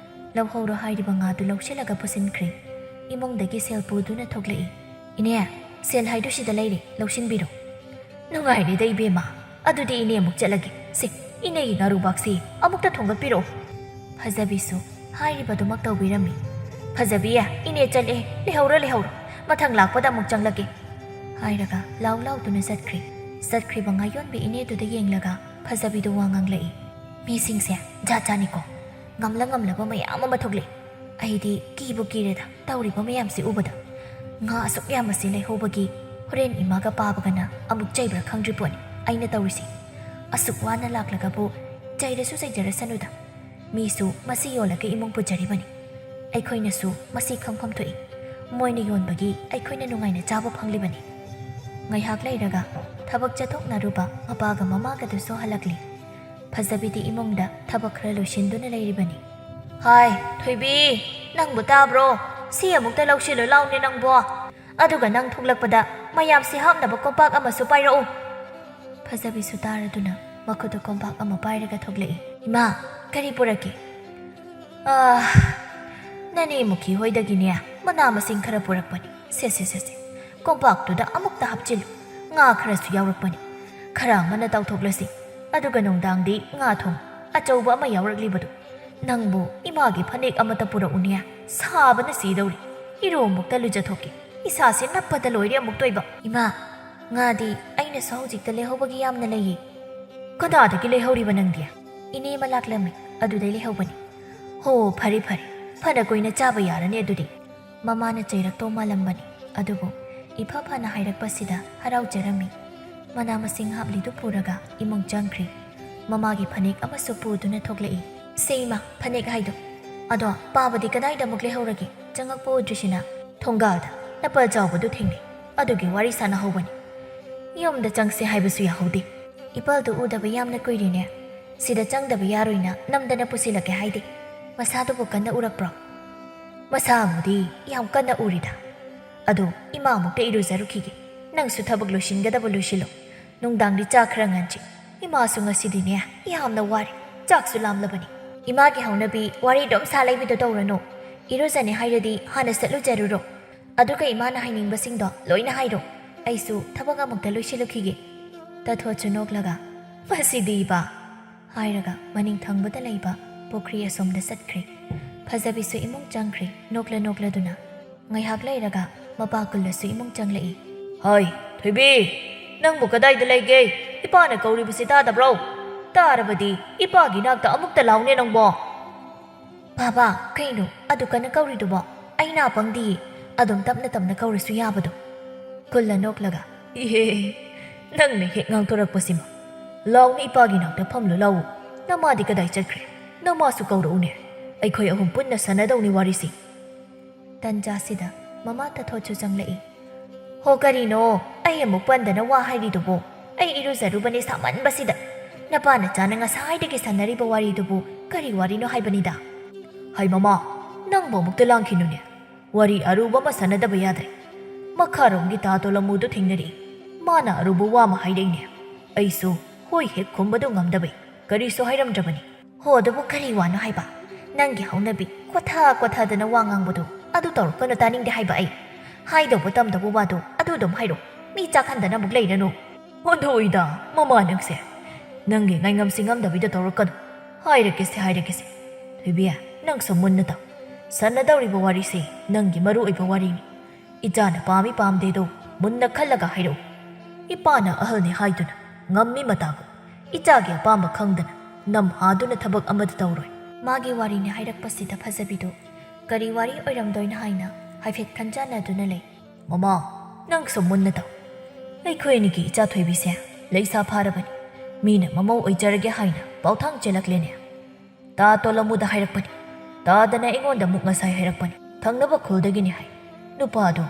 ꯂꯧꯍꯧꯔꯣ ꯍꯥꯏꯔꯤꯕ ꯉꯥꯗꯨ ꯂꯧꯁꯤꯜꯂꯒ ꯄꯨꯁꯤꯟꯈ꯭ꯔꯦ꯫ ꯏꯃꯨꯡꯗꯒꯤ ꯁꯦꯜ ꯄꯨꯗꯨꯅ ꯊꯣꯛꯂꯛꯏ꯫ "ꯏꯅꯦ, ꯁꯦꯜ ꯍꯥꯏꯗꯨ ꯁꯤꯗ ꯂꯩꯔꯦ, ꯂꯧꯁꯤꯟꯕꯤꯔꯣ"꯫ "ꯅꯨꯡꯉꯥꯏꯔꯦꯗ ꯏꯕꯦꯝꯃ, ꯑꯗꯨꯗꯤ ꯏꯅꯦ ꯑꯃꯨꯛ ꯆꯠꯂꯒꯦ꯫ ꯁꯦ, ꯏꯅꯦꯒꯤ ꯉꯥꯔꯨꯕꯥꯛꯁꯤ ꯑꯃꯨꯛꯇ ꯊꯣꯡꯒꯠꯄꯤꯔꯛꯑꯣ"꯫ ꯐꯖꯕꯤꯁꯨ ꯍꯥꯏꯔꯤꯕꯗꯨꯃꯛ ꯇꯧꯕꯤꯔꯝꯃꯤ꯫ "ꯐꯖꯕꯤ, ꯏꯅꯦ ꯆꯠꯂꯦ, ꯂꯩꯍꯧꯔꯣ, ꯂꯩꯍꯧꯔꯣ, ꯃꯊꯪ ꯂꯥꯛꯄꯗ ꯑꯃꯨꯛ ꯆꯪꯂꯛꯀꯦ" ꯍꯥꯏꯔꯒ ꯂꯥꯎ ꯂꯥꯎꯗꯨꯅ ꯆꯠꯈ꯭ꯔꯦ꯫ ꯆꯠꯈ꯭ꯔꯤꯕ ꯉꯥꯌꯣꯟꯕꯤ ꯏꯅꯦꯗꯨꯗ ꯌꯦꯡꯂꯒ ꯐꯖꯕꯤꯗꯨ ꯋꯥ ꯉꯥꯡꯂꯛꯏ꯫ "ꯃꯤꯁꯤꯡꯁꯦ ꯖꯥꯠ ꯖꯥꯠꯅꯤꯀꯣ, ꯉꯝꯂ ꯉꯝꯂꯕ ꯃꯌꯥꯝ ꯑꯃ ꯊꯣꯛꯂꯛꯏ꯫ ꯑꯩꯗꯤ ꯀꯤꯕꯨ ꯀꯤꯔꯦꯗ ꯇꯧꯔꯤꯕ ꯃꯌꯥꯝꯁꯤ ꯎꯕꯗ꯫ ꯉꯥ ꯑꯁꯨꯛ ꯌꯥꯝꯕꯁꯤ ꯂꯩꯍꯧꯕꯒꯤ ꯍꯣꯔꯦꯟ ꯏꯃꯥꯒ ꯄꯥꯕꯒꯅ ꯑꯃꯨꯛ ꯆꯩꯕ꯭ꯔꯥ ꯈꯪꯗ꯭ꯔꯤ ꯄꯣꯠꯅꯤ ꯑꯩꯅ ꯇꯧꯔꯤꯁꯤ꯫ ꯑꯁꯨꯛ ꯋꯥꯅ ꯂꯥꯛꯂꯒꯕꯨ ꯆꯩꯔꯁꯨ ꯆꯩꯖꯔꯁꯅꯨꯗ꯫ ꯃꯤꯁꯨ ꯃꯁꯤ ꯌꯣꯜꯂꯒ ꯏꯃꯨꯡ ꯄꯨꯖꯔꯤꯕꯅꯤ꯫ ꯑꯩꯈꯣꯏꯅꯁꯨ ꯃꯁꯤ ꯈꯪꯐꯝ ꯊꯣꯛꯏ꯫ ꯃꯣꯏꯅ ꯌꯣꯟꯕꯒꯤ ꯑꯩꯈꯣꯏꯅ ꯅꯨꯡꯉꯥꯏꯅ ꯆꯥꯕ ꯐꯪꯂꯤꯕꯅꯤ꯫ ꯉꯥꯏꯍꯥꯛ ꯂꯩꯔꯒ ꯊꯕꯛ ꯆꯠꯊꯣꯛꯅꯔꯨꯕ ꯃꯄꯥꯒ ꯃꯃꯥꯒꯗꯨꯁꯨ ꯍꯜꯂꯛꯂꯤ꯫ ꯐꯖꯕꯤꯗꯤ ꯏꯃꯨꯡꯗ ꯊꯕꯛ ꯈꯔ ꯂꯣꯏꯁꯤꯟꯗꯨꯅ ꯂꯩꯔꯤꯕꯅꯤ꯫ "ꯍꯥꯏ, ꯊꯣꯏꯕꯤ, ꯅꯪꯕꯨ ꯇꯥꯕ꯭ꯔꯣ? ꯁꯤ ꯑꯃꯨꯛꯇ ꯂꯧꯁꯤꯜꯂꯨ ꯂꯥꯎꯅꯦ ꯅꯪꯕꯣ꯫ ꯑꯗꯨꯒ ꯅꯪ ꯊꯣꯛꯂꯛꯄꯗ ꯃꯌꯥꯝꯁꯤ ꯍꯥꯞꯅꯕ ꯀꯣꯝꯄꯥꯛ ꯑꯃꯁꯨ ꯄꯥꯏꯔꯛꯎ꯫" ꯐꯖꯕꯤꯁꯨ ꯇꯥꯔꯗꯨꯅ ꯃꯈꯨꯠꯇ ꯀꯣꯝꯄꯥꯛ ꯑꯃ ꯄꯥꯏꯔꯒ ꯊꯣꯛꯂꯛꯏ꯫ "ꯏꯃꯥ, ꯀꯔꯤ ꯄꯨꯔꯛꯀꯦ?" "ꯑꯥ, ꯅꯅꯦ ꯃꯨꯈꯤ ꯍꯣꯏꯗꯒꯤꯅꯦ ꯃꯅꯥ ꯃꯁꯤꯡ ꯈꯔ ꯄꯨꯔꯛꯄꯅꯤ꯫ ꯁꯦ, ꯁꯦ, ꯁꯦ, ꯁꯦ, ꯀꯣꯝꯄꯥꯛꯇꯨꯗ ꯑꯃꯨꯛꯇ ꯍꯥꯞꯆꯤꯜꯂꯨ꯫ ꯉꯥ ꯈꯔꯁꯨ ꯌꯥꯎꯔꯛꯄꯅꯤ꯫ ꯈꯔ ꯑꯃꯅ ꯇꯥꯎꯊꯣꯛꯂꯁꯤ꯫ ꯑꯗꯨꯒ ꯅꯨꯡꯗꯥꯡꯗꯤ ꯉꯥ ꯊꯣꯡ ꯑꯆꯧꯕ ꯑꯃ ꯌꯥꯎꯔꯛꯂꯤꯕꯗꯨ꯫ ꯅꯪꯕꯨ ꯏꯃꯥꯒꯤ ꯐꯅꯦꯛ ꯑꯃꯇ ꯄꯨꯔꯛꯎꯅꯦ꯫ ꯁꯥꯕꯅ ꯁꯤꯗꯧꯔꯤ꯫ ꯏꯔꯨꯃꯨꯛꯇ ꯂꯨꯖꯊꯣꯛꯀꯦ꯫ ꯏꯁꯥꯁꯦ ꯅꯞꯄꯗ ꯂꯣꯏꯔꯦ ꯑꯃꯨꯛꯇꯣꯏꯕ꯫" "ꯏꯃꯥ, ꯉꯥꯗꯤ ꯑꯩꯅꯁꯨ ꯍꯧꯖꯤꯛꯇ ꯂꯩꯍꯧꯕꯒꯤ ꯌꯥꯝꯅ ꯂꯩꯌꯦ꯫" "ꯀꯅꯥꯗꯒꯤ ꯂꯩꯍꯧꯔꯤꯕ ꯅꯪꯗꯤ?" "ꯏꯅꯦ ꯑꯃ ꯂꯥꯛꯂꯝꯃꯤ, ꯑꯗꯨꯗꯩ ꯂꯩꯍꯧꯕꯅꯤ꯫" "ꯍꯣ, ꯐꯔꯦ ꯐꯔꯦ, ꯐꯅ ꯀꯨꯏꯅ ꯆꯥꯕ ꯌꯥꯔꯅꯤ ꯑꯗꯨꯗꯤ꯫" ꯃꯃꯥꯅ ꯆꯩꯔꯛꯇꯧ ꯃꯥꯜꯂꯝꯕꯅꯤ, ꯑꯗꯨꯕꯨ ꯏꯐ ꯐꯅ ꯍꯥꯏꯔꯛꯄꯁꯤꯗ ꯍꯔꯥꯎꯖꯔꯝꯃꯤ꯫ ꯃꯅꯥ ꯃꯁꯤꯡ ꯍꯥꯞꯂꯤꯗꯨ ꯄꯨꯔꯒ ꯏꯃꯨꯡ ꯆꯪꯈ꯭ꯔꯤ꯫ ꯃꯃꯥꯒꯤ ꯐꯅꯦꯛ ꯑꯃꯁꯨ ꯄꯨꯗꯨꯅ ꯊꯣꯛꯂꯛꯏ꯫ "ꯁꯦ ꯏꯃꯥ, ꯐꯅꯦꯛ ꯍꯥꯏꯗꯣ꯫ ꯑꯗꯣ ꯄꯥꯕꯗꯤ ꯀꯗꯥꯏꯗ ꯑꯃꯨꯛ ꯂꯩꯍꯧꯔꯒꯦ? ꯆꯪꯉꯛꯄ ꯎꯗ꯭ꯔꯤꯁꯤꯅ?" "ꯊꯣꯡꯒꯥꯜꯗ ꯅꯄꯜ ꯆꯥꯎꯕꯗꯨ ꯊꯦꯡꯅꯩ, ꯑꯗꯨꯒꯤ ꯋꯥꯔꯤ ꯁꯥꯟꯅꯍꯧꯕꯅꯤ꯫ ꯌꯨꯝꯗ ꯆꯪꯁꯦ ꯍꯥꯏꯕꯁꯨ ꯌꯥꯍꯧꯗꯦ꯫ ꯏꯄꯜꯗꯨ ꯎꯗꯕ ꯌꯥꯝꯅ ꯀꯨꯏꯔꯦꯅꯦ꯫ ꯁꯤꯗ ꯆꯪꯗꯕ ꯌꯥꯔꯣꯏꯅ ꯅꯝꯗꯅ ꯄꯨꯁꯤꯜꯂꯛꯀꯦ ꯍꯥꯏꯗꯦ꯫ ꯃꯁꯥꯗꯨꯕꯨ ꯀꯟꯅ ꯎꯔꯛꯄ꯭ꯔꯣ?" "ꯃꯁꯥꯕꯨꯗꯤ ꯌꯥꯝ ꯀꯟꯅ ꯎꯔꯤꯗ꯫ ꯑꯗꯣ ꯏꯃꯥ ꯑꯃꯨꯛꯇ ꯏꯔꯨꯖꯔꯨꯈꯤꯒꯦ꯫ ꯅꯪꯁꯨ ꯊꯕꯛ ꯂꯣꯏꯁꯤꯟꯒꯗꯕ ꯂꯣꯏꯁꯤꯜꯂꯣ꯫ ꯅꯨꯡꯗꯥꯡꯗꯤ ꯆꯥꯛ ꯈꯔ ꯉꯟꯁꯤ꯫ ꯏꯃꯥꯁꯨ ꯉꯁꯤꯗꯤꯅꯦ ꯌꯥꯝꯅ ꯋꯥꯔꯦ꯫ ꯆꯥꯛꯁꯨ ꯂꯥꯝꯂꯕꯅꯤ꯫" "ꯏꯃꯥꯒꯤ ꯍꯧꯅꯕꯤ ꯋꯥꯔꯤ ꯑꯗꯨꯝ ꯁꯥ ꯂꯩꯕꯤꯗꯣ ꯇꯧꯔꯅꯨ꯫ ꯏꯔꯨꯖꯅꯤ ꯍꯥꯏꯔꯗꯤ ꯍꯥꯟꯅ ꯆꯠꯂꯨꯖꯔꯨꯔꯣ꯫ ꯑꯗꯨꯒ ꯏꯃꯥꯅ ꯍꯥꯏꯅꯤꯡꯕꯁꯤꯡꯗꯣ ꯂꯣꯏꯅ ꯍꯥꯏꯔꯣ꯫ ꯑꯩꯁꯨ ꯊꯕꯛ ꯑꯃꯨꯛꯇ ꯂꯣꯏꯁꯤꯜꯂꯨꯈꯤꯒꯦ꯫" ꯇꯥꯊꯣꯠꯁꯨ ꯅꯣꯛꯂꯒ, "ꯃꯁꯤꯗꯤ ꯏꯄꯥ!" ꯍꯥꯏꯔꯒ ꯃꯅꯤꯡ ꯊꯪꯕꯗ ꯂꯩꯕ ꯄꯨꯈ꯭ꯔꯤ ꯑꯁꯣꯝꯗ ꯆꯠꯈ꯭ꯔꯦ꯫ ꯐꯖꯕꯤꯁꯨ ꯏꯃꯨꯡ ꯆꯪꯈ꯭ꯔꯦ, ꯅꯣꯛꯂ ꯅꯣꯛꯂꯗꯨꯅ꯫ ꯉꯥꯏꯍꯥꯛ ꯂꯩꯔꯒ ꯃꯄꯥ ꯀꯨꯜꯂꯁꯨ ꯏꯃꯨꯡ ꯆꯪꯂꯛꯏ꯫ "ꯍꯣꯏ, ꯊꯣꯏꯕꯤ, ꯅꯪꯕꯨ ꯀꯗꯥꯏꯗ ꯂꯩꯒꯦ? ꯏꯄꯥꯅ ꯀꯧꯔꯤꯕꯁꯤ ꯇꯥꯗꯕ꯭ꯔꯣ? ꯇꯥꯔꯕꯗꯤ ꯏꯄꯥꯒꯤ ꯅꯥꯛꯇ ꯑꯃꯨꯛꯇ ꯂꯥꯎꯅꯦ ꯅꯪꯕꯣ!" "ꯕꯥꯕꯥ, ꯀꯩꯅꯣ ꯑꯗꯨ ꯀꯟꯅ ꯀꯧꯔꯤꯗꯨꯕꯣ? ꯑꯩ ꯅꯥ ꯄꯪꯗꯤꯌꯦ, ꯑꯗꯨꯝ ꯇꯞꯅ ꯇꯞꯅ ꯀꯧꯔꯁꯨ ꯌꯥꯕꯗꯣ꯫" ꯀꯨꯜꯂ ꯅꯣꯛꯂꯒ, "ꯏꯍꯦ, ꯅꯪꯅ ꯍꯦꯛ ꯉꯥꯡꯊꯣꯔꯛꯄꯁꯤꯃ꯫ ꯂꯥꯎꯅ ꯏꯄꯥꯒꯤ ꯅꯥꯛꯇ ꯐꯝꯂꯨ ꯂꯥꯎ꯫ ꯅꯃꯥꯗꯤ ꯀꯗꯥꯏ ꯆꯠꯈ꯭ꯔꯦ? ꯅꯃꯥꯁꯨ ꯀꯧꯔꯛꯎꯅꯦ, ꯑꯩꯈꯣꯏ ꯑꯍꯨꯝ ꯄꯨꯟꯅ ꯁꯥꯟꯅꯗꯧꯅꯤ ꯋꯥꯔꯤꯁꯤ꯫ ꯇꯟꯖꯥꯁꯤꯗ ꯃꯃꯥ ꯇꯥꯊꯣꯠꯁꯨ ꯆꯪꯂꯛꯏ꯫ ꯍꯣ, ꯀꯔꯤꯅꯣ ꯑꯩ ꯑꯃꯨꯛ ꯄꯟꯗꯅ ꯋꯥ ꯍꯥꯏꯔꯤꯗꯨꯕꯨ? ꯑꯩ ꯏꯔꯨꯖꯔꯨꯕꯅꯦ ꯁꯥꯃꯟꯕꯁꯤꯗ꯫ ꯅꯄꯥ ꯅꯆꯥꯅ ꯉꯁꯥꯏꯗꯒꯤ ꯁꯥꯟꯅꯔꯤꯕ ꯋꯥꯔꯤꯗꯨꯕꯨ ꯀꯔꯤ ꯋꯥꯔꯤꯅꯣ ꯍꯥꯏꯕꯅꯤꯗ? ꯍꯩ ꯃꯃꯥ, ꯅꯪꯕꯨ ꯑꯃꯨꯛꯇ ꯂꯥꯡꯈꯤꯅꯨꯅꯦ꯫ ꯋꯥꯔꯤ ꯑꯔꯨꯕ ꯑꯃ ꯁꯥꯟꯅꯗꯕ ꯌꯥꯗ꯭ꯔꯦ꯫ ꯃꯈꯥꯔꯣꯝꯒꯤ ꯇꯥ ꯇꯣꯂꯃꯨꯗꯨ ꯊꯦꯡꯅꯔꯛꯏ꯫ ꯃꯥꯅ ꯑꯔꯨꯕ ꯋꯥ ꯑꯃ ꯍꯥꯏꯔꯛꯏꯅꯦ꯫ ꯑꯩꯁꯨ ꯍꯣꯏ ꯍꯦꯛ ꯈꯨꯝꯕꯗꯨ ꯉꯝꯗꯕꯩ ꯀꯔꯤꯁꯨ ꯍꯥꯏꯔꯝꯗ꯭ꯔꯕꯅꯤ꯫ ꯍꯣ, ꯑꯗꯨꯕꯨ ꯀꯔꯤ ꯋꯥꯅꯣ ꯍꯥꯏꯕ? ꯅꯪꯒꯤ ꯍꯧꯅꯕꯤ ꯀꯣꯊ ꯀꯣꯊꯗꯅ ꯋꯥ ꯉꯥꯡꯕꯗꯨ ꯑꯗꯨ ꯇꯧꯔꯛꯀꯅꯨ, ꯇꯥꯅꯤꯡꯗꯦ ꯍꯥꯏꯕ ꯑꯩ꯫ ꯍꯥꯏꯗꯧꯕ ꯇꯝꯗꯧꯕ ꯋꯥꯗꯨ ꯑꯗꯨ ꯑꯗꯨꯝ ꯍꯥꯏꯔꯣ꯫ ꯃꯤ ꯆꯥꯛꯍꯟꯗꯅ ꯑꯃꯨꯛ ꯂꯩꯔꯅꯨ꯫ ꯑꯣꯟꯊꯣꯛꯏꯗ, ꯃꯃꯥ ꯅꯪꯁꯦ꯫ ꯅꯪꯒꯤ ꯉꯥꯏꯉꯝꯁꯤ ꯉꯝꯗꯕꯤꯗ ꯇꯧꯔꯛꯀꯅꯨ꯫ ꯍꯥꯏꯔꯛꯀꯦꯁꯦ, ꯍꯥꯏꯔꯛꯀꯦꯁꯦ꯫ ꯊꯣꯏꯕꯤ, ꯅꯪꯁꯨ ꯃꯨꯟꯅ ꯇꯥꯎ꯫ ꯁꯥꯟꯅꯗꯧꯔꯤꯕ ꯋꯥꯔꯤꯁꯤ ꯅꯪꯒꯤ ꯃꯔꯨ ꯑꯣꯏꯕ ꯋꯥꯔꯤꯅꯤ꯫ ꯏꯆꯥꯅ ꯄꯥꯝꯃꯤ ꯄꯥꯝꯗꯦꯗꯣ ꯃꯨꯟꯅ ꯈꯜꯂꯒ ꯍꯥꯏꯔꯛꯎ꯫ ꯏꯄꯥꯅ ꯑꯍꯜꯅꯤ ꯍꯥꯏꯗꯨꯅ ꯉꯝꯃꯤ ꯃꯇꯥꯒꯨꯝ ꯏꯆꯥꯒꯤ ꯑꯄꯥꯝꯕ ꯈꯪꯗꯅ ꯅꯝ ꯍꯥꯗꯨꯅ ꯊꯕꯛ ꯑꯃꯗꯤ ꯇꯧꯔꯣꯏ꯫ ꯃꯥꯒꯤ ꯋꯥꯔꯤꯅꯤ ꯍꯥꯏꯔꯛꯄꯁꯤꯗ ꯐꯖꯕꯤꯗꯨ ꯀꯔꯤ ꯋꯥꯔꯤ ꯑꯣꯏꯔꯝꯗꯣꯏꯅꯣ ꯍꯥꯏꯅ ꯍꯥꯏꯐꯦꯠ ꯈꯟꯖꯥꯟꯅꯗꯨꯅ ꯂꯩ꯫ ꯃꯃꯥ, ꯅꯪꯁꯨ ꯃꯨꯟꯅ ꯇꯥꯎ꯫ ꯑꯩꯈꯣꯏ ꯑꯅꯤꯒꯤ ꯏꯆꯥ ꯊꯣꯏꯕꯤꯁꯦ ꯂꯩꯁꯥ ꯐꯥꯔꯕꯅꯤ꯫ ꯃꯤꯅ ꯃꯃꯧ ꯑꯣꯏꯖꯔꯒꯦ ꯍꯥꯏꯅ ꯄꯥꯎꯊꯥꯡ ꯆꯦꯜꯂꯛꯂꯦꯅꯦ꯫ ꯇꯥ ꯇꯣꯂꯃꯨꯗ ꯍꯥꯏꯔꯛꯄꯅꯤ꯫ ꯇꯥꯗꯅ ꯑꯩꯉꯣꯟꯗ ꯑꯃꯨꯛ ꯉꯁꯥꯏ ꯍꯥꯏꯔꯛꯄꯅꯤ꯫ ꯊꯪꯅꯕ ꯈꯨꯜꯗꯒꯤꯅꯤ ꯍꯥꯏ꯫ ꯅꯨꯄꯥꯗꯣ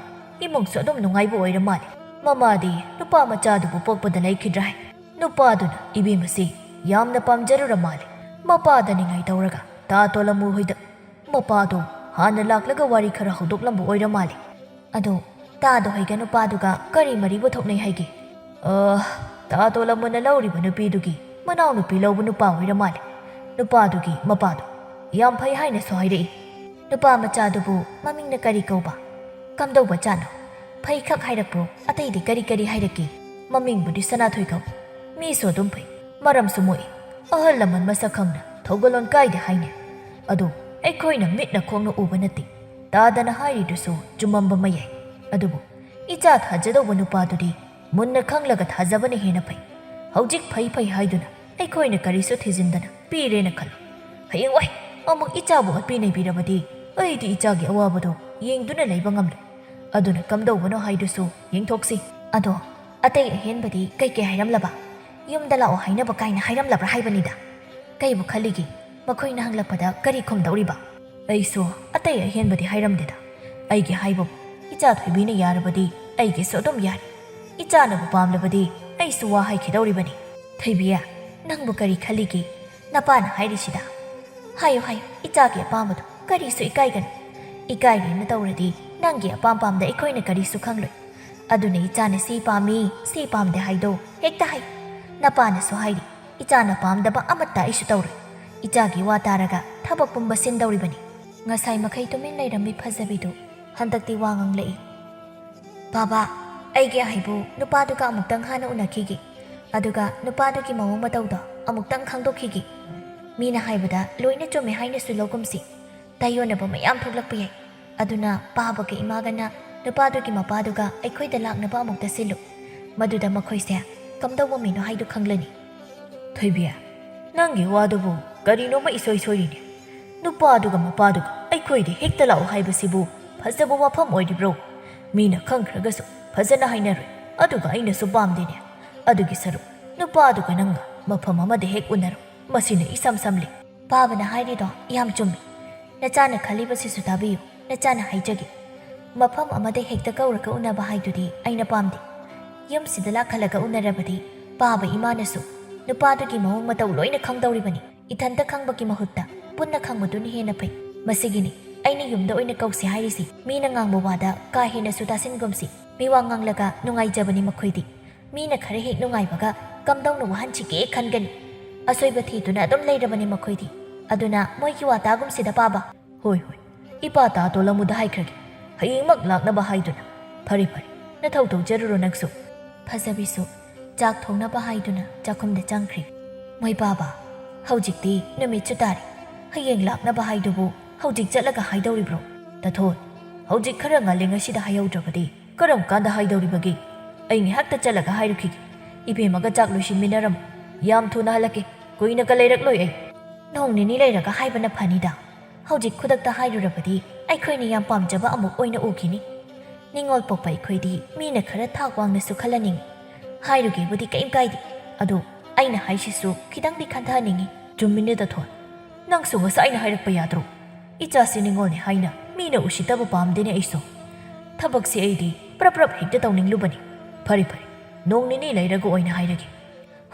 ꯏꯃꯨꯡꯁꯨ ꯑꯗꯨꯝ ꯅꯨꯡꯉꯥꯏꯕ ꯑꯣꯏꯔ ꯃꯥꯜꯂꯦ꯫ ꯃꯃꯥꯗꯤ ꯅꯨꯄꯥ ꯃꯆꯥꯗꯨꯕꯨ ꯄꯣꯛꯄꯗ ꯂꯩꯈꯤꯗ꯭ꯔꯥ ꯍꯥꯏ꯫ ꯅꯨꯄꯥꯗꯨꯅ ꯏꯕꯦꯝꯃꯁꯤ ꯌꯥꯝꯅ ꯄꯥꯝꯖꯔꯨꯔ ꯃꯥꯜꯂꯦ꯫ ꯃꯄꯥꯗ ꯅꯤꯡꯉꯥꯏ ꯇꯧꯔꯒ ꯇꯥ ꯇꯣꯂꯃꯨ ꯍꯣꯏꯗ ꯃꯄꯥꯗꯣ ꯍꯥꯟꯅ ꯂꯥꯛꯂꯒ ꯋꯥꯔꯤ ꯈꯔ ꯍꯧꯗꯣꯛꯂꯝꯕ ꯑꯣꯏꯔ ꯃꯥꯜꯂꯦ꯫ ꯑꯗꯣ ꯇꯥꯗꯣ ꯍꯣꯏꯒ ꯅꯨꯄꯥꯗꯨꯒ ꯀꯔꯤ ꯃꯔꯤꯕꯨ ꯊꯣꯛꯅꯩ ꯍꯥꯏꯒꯦ? ꯑ, ꯇꯥ ꯇꯣꯂꯃꯨꯅ ꯂꯧꯔꯤꯕ ꯅꯨꯄꯤꯗꯨꯒꯤ ꯃꯅꯥꯎꯅꯨꯄꯤ ꯂꯧꯕ ꯅꯨꯄꯥ ꯑꯣꯏꯔ ꯃꯥꯜꯂꯦ꯫ ꯅꯨꯄꯥꯗꯨꯒꯤ ꯃꯄꯥꯗꯣ ꯌꯥꯝ ꯐꯩ ꯍꯥꯏꯅꯁꯨ ꯍꯥꯏꯔꯛꯏ꯫ ꯅꯨꯄꯥ ꯃꯆꯥꯗꯨꯕꯨ ꯃꯃꯤꯡꯅ ꯀꯔꯤ ꯀꯧꯕ? ꯀꯝꯗꯧꯕ ꯖꯥꯠꯅꯣ? ꯐꯩꯈꯛ ꯍꯥꯏꯔꯛꯄ꯭ꯔꯣ? ꯑꯇꯩꯗꯤ ꯀꯔꯤ ꯀꯔꯤ ꯍꯥꯏꯔꯛꯀꯦ? ꯃꯃꯤꯡꯕꯨꯗꯤ ꯁꯅꯥꯊꯣꯏ ꯀꯧꯏ꯫ ꯃꯤꯁꯨ ꯑꯗꯨꯝ ꯐꯩ꯫ ꯃꯔꯝꯁꯨ ꯃꯣꯛꯏ꯫ ꯑꯍꯜ ꯂꯃꯟ ꯃꯁꯛ ꯈꯪꯅ ꯊꯧꯒꯜꯂꯣꯟ ꯀꯥꯏꯗꯦ ꯍꯥꯏꯅꯦ꯫ ꯑꯗꯣ ꯑꯩꯈꯣꯏꯅ ꯃꯤꯠꯅ ꯈꯣꯡꯅ ꯎꯕ ꯅꯠꯇꯦ꯫ ꯇꯥꯗꯅ ꯍꯥꯏꯔꯤꯗꯨꯁꯨ ꯆꯨꯝꯃꯝꯕ ꯃꯌꯥꯏ꯫ ꯑꯗꯨꯕꯨ ꯏꯆꯥ ꯊꯥꯖꯗꯧꯕ ꯅꯨꯄꯥꯗꯨꯗꯤ ꯃꯨꯟꯅ ꯈꯪꯂꯒ ꯊꯥꯖꯕꯅ ꯍꯦꯟꯅ ꯐꯩ꯫ ꯍꯧꯖꯤꯛ ꯐꯩ ꯐꯩ ꯍꯥꯏꯗꯨꯅ ꯑꯩꯈꯣꯏꯅ ꯀꯔꯤꯁꯨ ꯊꯤꯖꯤꯟꯗꯅ ꯄꯤꯔꯦꯅ ꯈꯜꯂꯨ꯫ ꯍꯌꯦꯡꯋꯥꯏ ꯑꯃꯨꯛ ꯏꯆꯥꯕꯨ ꯑꯣꯠꯄꯤ ꯅꯩꯕꯤꯔꯕꯗꯤ ꯑꯩꯗꯤ ꯏꯆꯥꯒꯤ ꯑꯋꯥꯕꯗꯣ ꯌꯦꯡꯗꯨꯅ ꯂꯩꯕ ꯉꯝꯂꯣꯏ꯫ ꯑꯗꯨꯅ ꯀꯝꯗꯧꯕꯅꯣ ꯍꯥꯏꯗꯨꯁꯨ ꯌꯦꯡꯊꯣꯛꯁꯤ꯫ ꯑꯗꯣ ꯑꯇꯩ ꯑꯍꯦꯟꯕꯗꯤ ꯀꯩꯀꯩ ꯍꯥꯏꯔꯝꯂꯕ? ꯌꯨꯝꯗ ꯂꯥꯛꯑꯣ ꯍꯥꯏꯅꯕ ꯀꯥꯏꯅ ꯍꯥꯏꯔꯝꯂꯕ꯭ꯔꯥ ꯍꯥꯏꯕꯅꯤꯗ꯫ ꯀꯩꯕꯨ ꯈꯜꯂꯤꯒꯦ? ꯃꯈꯣꯏꯅ ꯍꯪꯂꯛꯄꯗ ꯀꯔꯤ ꯈꯨꯝꯗꯧꯔꯤꯕ? ꯑꯩꯁꯨ ꯑꯇꯩ ꯑꯍꯦꯟꯕꯗꯤ ꯍꯥꯏꯔꯝꯗꯦꯗ꯫ ꯑꯩꯒꯤ ꯍꯥꯏꯕꯕꯨ ꯏꯆꯥ ꯊꯣꯏꯕꯤꯅ ꯌꯥꯔꯕꯗꯤ ꯑꯩꯒꯤꯁꯨ ꯑꯗꯨꯝ ꯌꯥꯔꯦ꯫ ꯏꯆꯥꯅꯕꯨ ꯄꯥꯝꯂꯕꯗꯤ ꯑꯩꯁꯨ ꯋꯥ ꯍꯥꯏꯈꯤꯗꯧꯔꯤꯕꯅꯤ꯫ ꯊꯣꯏꯕꯤ, ꯅꯪꯕꯨ ꯀꯔꯤ ꯈꯜꯂꯤꯒꯦ? ꯅꯄꯥꯅ ꯍꯥꯏꯔꯤꯁꯤꯗ꯫ ꯍꯥꯏꯌꯨ, ꯍꯥꯏꯌꯨ, ꯏꯆꯥꯒꯤ ꯑꯄꯥꯝꯕꯗꯣ ꯀꯔꯤꯁꯨ ꯏꯀꯥꯏꯒꯅꯨ꯫ ꯏꯀꯥꯏꯒꯦꯅ ꯇꯧꯔꯗꯤ ꯅꯪꯒꯤ ꯑꯄꯥꯝ ꯄꯥꯝꯗ ꯑꯩꯈꯣꯏꯅ ꯀꯔꯤꯁꯨ ꯈꯪꯂꯣꯏ꯫ ꯑꯗꯨꯅ ꯏꯆꯥꯅ ꯁꯤ ꯄꯥꯝꯃꯤ, ꯁꯤ ꯄꯥꯝꯗꯦ ꯍꯥꯏꯗꯣ ꯍꯦꯛꯇ ꯍꯥꯏ꯫ ꯅꯄꯥꯅꯁꯨ ꯍꯥꯏꯔꯤ, ꯏꯆꯥꯅ ꯄꯥꯝꯗꯕ ꯑꯃꯠꯇ ꯑꯩꯁꯨ ꯇꯧꯔꯣꯏ꯫ ꯏꯆꯥꯒꯤ ꯋꯥ ꯇꯥꯔꯒ ꯊꯕꯛ ꯄꯨꯝꯕ ꯁꯤꯟꯗꯧꯔꯤꯕꯅꯤ꯫ ꯉꯁꯥꯏ ꯃꯈꯩ ꯇꯨꯃꯤꯟ ꯂꯩꯔꯝꯃꯤ ꯐꯖꯕꯤꯗꯨ ꯍꯟꯗꯛꯇꯤ ꯋꯥ ꯉꯥꯡꯂꯛꯏ꯫ ꯕꯥꯕꯥ, ꯑꯩꯒꯤ ꯍꯥꯏꯕꯨ ꯅꯨꯄꯥꯗꯨꯒ ꯑꯃꯨꯛꯇꯪ ꯍꯥꯟꯅ ꯎꯅꯈꯤꯒꯦ꯫ ꯑꯗꯨꯒ ꯅꯨꯄꯥꯗꯨꯒꯤ ꯃꯑꯣꯡ ꯃꯇꯧꯗꯣ ꯑꯃꯨꯛꯇꯪ ꯈꯪꯗꯣꯛꯈꯤꯒꯦ꯫ ꯃꯤꯅ ꯍꯥꯏꯕꯗ ꯂꯣꯏꯅ ꯆꯨꯝꯃꯦ ꯍꯥꯏꯅꯁꯨ ꯂꯧꯒꯨꯝꯁꯤ꯫ ꯇꯥꯏꯌꯣꯟꯅꯕ ꯃꯌꯥꯝ ꯊꯣꯛꯂꯛꯄ ꯌꯥꯏ꯫ ꯑꯗꯨꯅ ꯄꯥꯕꯒ ꯏꯃꯥꯒꯅ ꯅꯨꯄꯥꯗꯨꯒꯤ ꯃꯄꯥꯗꯨꯒ ꯑꯩꯈꯣꯏꯗ ꯂꯥꯛꯅꯕ ꯑꯃꯨꯛꯇ ꯁꯤꯜꯂꯨ꯫ ꯃꯗꯨꯗ ꯃꯈꯣꯏꯁꯦ ꯀꯝꯗꯧꯕ ꯃꯤꯅꯣ ꯍꯥꯏꯗꯨ ꯈꯪꯂꯅꯤ꯫ ꯊꯣꯏꯕꯤ, ꯅꯪꯒꯤ ꯋꯥꯗꯨꯕꯨ ꯀꯔꯤꯅꯣꯃ ꯏꯁꯣꯏ ꯁꯣꯏꯔꯤꯅꯦ꯫ ꯅꯨꯄꯥꯗꯨꯒ ꯃꯄꯥꯗꯨꯒ ꯑꯩꯈꯣꯏꯗ ꯍꯦꯛꯇ ꯂꯥꯛꯎ ꯍꯥꯏꯕꯁꯤꯕꯨ ꯐꯖꯕ ꯋꯥꯐꯝ ꯑꯣꯏꯔꯤꯕ꯭ꯔꯣ? ꯃꯤꯅ ꯈꯪꯈ꯭ꯔꯒꯁꯨ ꯐꯖꯅ ꯍꯥꯏꯅꯔꯣꯏ꯫ ꯑꯗꯨꯒ ꯑꯩꯅꯁꯨ ꯄꯥꯝꯗꯦꯅꯦ꯫ ꯑꯗꯨꯒꯤ ꯁꯔꯨꯛ ꯅꯨꯄꯥꯗꯨꯒ ꯅꯪꯒ ꯃꯐꯝ ꯑꯃꯗ ꯍꯦꯛ ꯎꯅꯔꯣ꯫ ꯃꯁꯤꯅ ꯏꯁꯝ ꯁꯝꯂꯤ꯫ ꯄꯥꯕꯅ ꯍꯥꯏꯔꯤꯗꯣ ꯌꯥꯝ ꯆꯨꯝꯃꯤ꯫ ꯅꯆꯥꯅ ꯈꯜꯂꯤꯕꯁꯤꯁꯨ ꯇꯥꯕꯤꯌꯨ꯫ ꯅꯆꯥꯅ ꯍꯥꯏꯖꯒꯦ꯫ ꯃꯐꯝ ꯑꯃꯗ ꯍꯦꯛꯇ ꯀꯧꯔꯒ ꯎꯅꯕ ꯍꯥꯏꯗꯨꯗꯤ ꯑꯩꯅ ꯄꯥꯝꯗꯦ꯫ ꯌꯨꯝꯁꯤꯗ ꯂꯥꯛꯍꯜꯂꯒ ꯎꯅꯔꯕꯗꯤ ꯄꯥꯕ ꯏꯃꯥꯅꯁꯨ ꯅꯨꯄꯥꯗꯨꯒꯤ ꯃꯑꯣꯡ ꯃꯇꯧ ꯂꯣꯏꯅ ꯈꯪꯗꯧꯔꯤꯕꯅꯤ꯫ ꯏꯊꯟꯇ ꯈꯪꯕꯒꯤ ꯃꯍꯨꯠꯇ ꯄꯨꯟꯅ ꯈꯪꯕꯗꯨꯅ ꯍꯦꯟꯅ ꯐꯩ꯫ ꯃꯁꯤꯒꯤꯅꯤ ꯑꯩꯅ ꯌꯨꯝꯗ ꯑꯣꯏꯅ ꯀꯧꯁꯤ ꯍꯥꯏꯔꯤꯁꯤ꯫ ꯃꯤꯅ ꯉꯥꯡꯕ ꯋꯥꯗ ꯀꯥ ꯍꯦꯟꯅꯁꯨ ꯇꯥꯁꯤꯟꯒꯨꯝꯁꯤ꯫ ꯃꯤꯋꯥ ꯉꯥꯡꯂꯒ ꯅꯨꯡꯉꯥꯏꯖꯕꯅꯤ ꯃꯈꯣꯏꯗꯤ꯫ ꯃꯤꯅ ꯈꯔ ꯍꯦꯛ ꯅꯨꯡꯉꯥꯏꯕꯒ ꯀꯝꯗꯧꯅ ꯋꯥꯍꯟꯁꯤꯒꯦ ꯈꯟꯒꯅꯤ꯫ ꯑꯁꯣꯏꯕ ꯊꯤꯗꯨꯅ ꯑꯗꯨꯝ ꯂꯩꯔꯕꯅꯤ ꯃꯈꯣꯏꯗꯤ꯫ ꯑꯗꯨꯅ ꯃꯣꯏꯒꯤ ꯋꯥ ꯇꯥꯒꯨꯝꯁꯤꯗ ꯄꯥꯕ꯫ ꯍꯣꯏ, ꯍꯣꯏ꯫ ꯏꯄꯥ ꯇꯥ ꯇꯣꯂꯝꯃꯨꯗ ꯍꯥꯏꯈ꯭ꯔꯒꯦ꯫ ꯍꯌꯦꯡꯃꯛ ꯂꯥꯛꯅꯕ ꯍꯥꯏꯗꯨꯅ꯫ ꯐꯔꯦ, ꯐꯔꯦ꯫ ꯅꯊꯧ ꯇꯧꯖꯔꯨꯔꯣ ꯅꯪꯁꯨ꯫ ꯐꯖꯕꯤꯁꯨ ꯆꯥꯛ ꯊꯣꯡꯅꯕ ꯍꯥꯏꯗꯨꯅ ꯆꯥꯛꯈꯨꯝꯗ ꯆꯪꯈ꯭ꯔꯦ꯫ ꯃꯣꯏ ꯄꯥꯕ, ꯍꯧꯖꯤꯛꯇꯤ ꯅꯨꯃꯤꯠꯁꯨ ꯇꯥꯔꯦ꯫ ꯍꯌꯦꯡ ꯂꯥꯛꯅꯕ ꯍꯥꯏꯗꯨꯕꯨ ꯍꯧꯖꯤꯛ ꯆꯠꯂꯒ ꯍꯥꯏꯗꯧꯔꯤꯕ꯭ꯔꯣ? ꯇꯥꯊꯣꯟ, ꯍꯧꯖꯤꯛ ꯈꯔ ꯉꯜꯂꯤ, ꯉꯁꯤꯗ ꯍꯥꯏꯍꯧꯗ꯭ꯔꯕꯗꯤ ꯀꯔꯝ ꯀꯥꯟꯗ ꯍꯥꯏꯗꯧꯔꯤꯕꯒꯦ? ꯑꯩ ꯉꯥꯏꯍꯥꯛꯇ ꯆꯠꯂꯒ ꯍꯥꯏꯔꯨꯈꯤꯒꯦ꯫ ꯏꯕꯦꯝꯃꯒ ꯆꯥꯛ ꯂꯣꯏꯁꯤꯟꯃꯤꯟꯅꯔꯝꯃꯨ꯫ ꯌꯥꯝ ꯊꯨꯅ ꯍꯜꯂꯛꯀꯦ꯫ ꯀꯨꯏꯅꯒ ꯂꯩꯔꯛꯂꯣꯏ ꯑꯩ꯫ ꯅꯣꯡ ꯅꯤꯅꯤ ꯂꯩꯔꯒ ꯍꯥꯏꯕꯅ ꯐꯅꯤꯗ꯫ ꯍꯧꯖꯤꯛ ꯈꯨꯗꯛꯇ ꯍꯥꯏꯔꯨꯔꯕꯗꯤ ꯑꯩꯈꯣꯏꯅ ꯌꯥꯝ ꯄꯥꯝꯖꯕ ꯑꯃꯨꯛ ꯑꯣꯏꯅ ꯎꯈꯤꯅꯤ꯫ ꯅꯤꯡꯉꯣꯜ ꯄꯣꯛꯄ ꯑꯩꯈꯣꯏꯗꯤ ꯃꯤꯅ ꯈꯔ ꯊꯥꯛ ꯋꯥꯡꯅꯁꯨ ꯈꯜꯂꯅꯤꯡꯉꯤ꯫ ꯍꯥꯏꯔꯨꯒꯦꯕꯨꯗꯤ ꯀꯔꯤꯝ ꯀꯥꯏꯗꯦ꯫ ꯑꯗꯣ ꯑꯩꯅ ꯍꯥꯏꯁꯤꯁꯨ ꯈꯤꯇꯪꯗꯤ ꯈꯟꯊꯍꯟꯅꯤꯡꯉꯤ꯫ ꯆꯨꯝꯃꯤꯅꯦ ꯇꯥꯊꯣꯟ꯫ ꯅꯪꯁꯨ ꯉꯁꯥꯏꯅ ꯍꯥꯏꯔꯛꯄ ꯌꯥꯗ꯭ꯔꯣ? ꯏꯆꯥꯁꯤ ꯅꯤꯡꯉꯣꯜꯅꯦ ꯍꯥꯏꯅ ꯃꯤꯅ ꯎꯁꯤꯠꯇꯕ ꯄꯥꯝꯗꯦꯅꯦ ꯑꯩꯁꯨ꯫ ꯊꯕꯛꯁꯤ ꯑꯩꯗꯤ ꯄ꯭ꯔꯞ ꯄ꯭ꯔꯞ ꯍꯦꯛꯇ ꯇꯧꯅꯤꯡꯂꯨꯕꯅꯤ꯫ ꯐꯔꯦ ꯐꯔꯦ, ꯅꯣꯡ ꯅꯤꯅꯤ ꯂꯩꯔꯒ ꯑꯣꯏꯅ ꯍꯥꯏꯔꯒꯦ꯫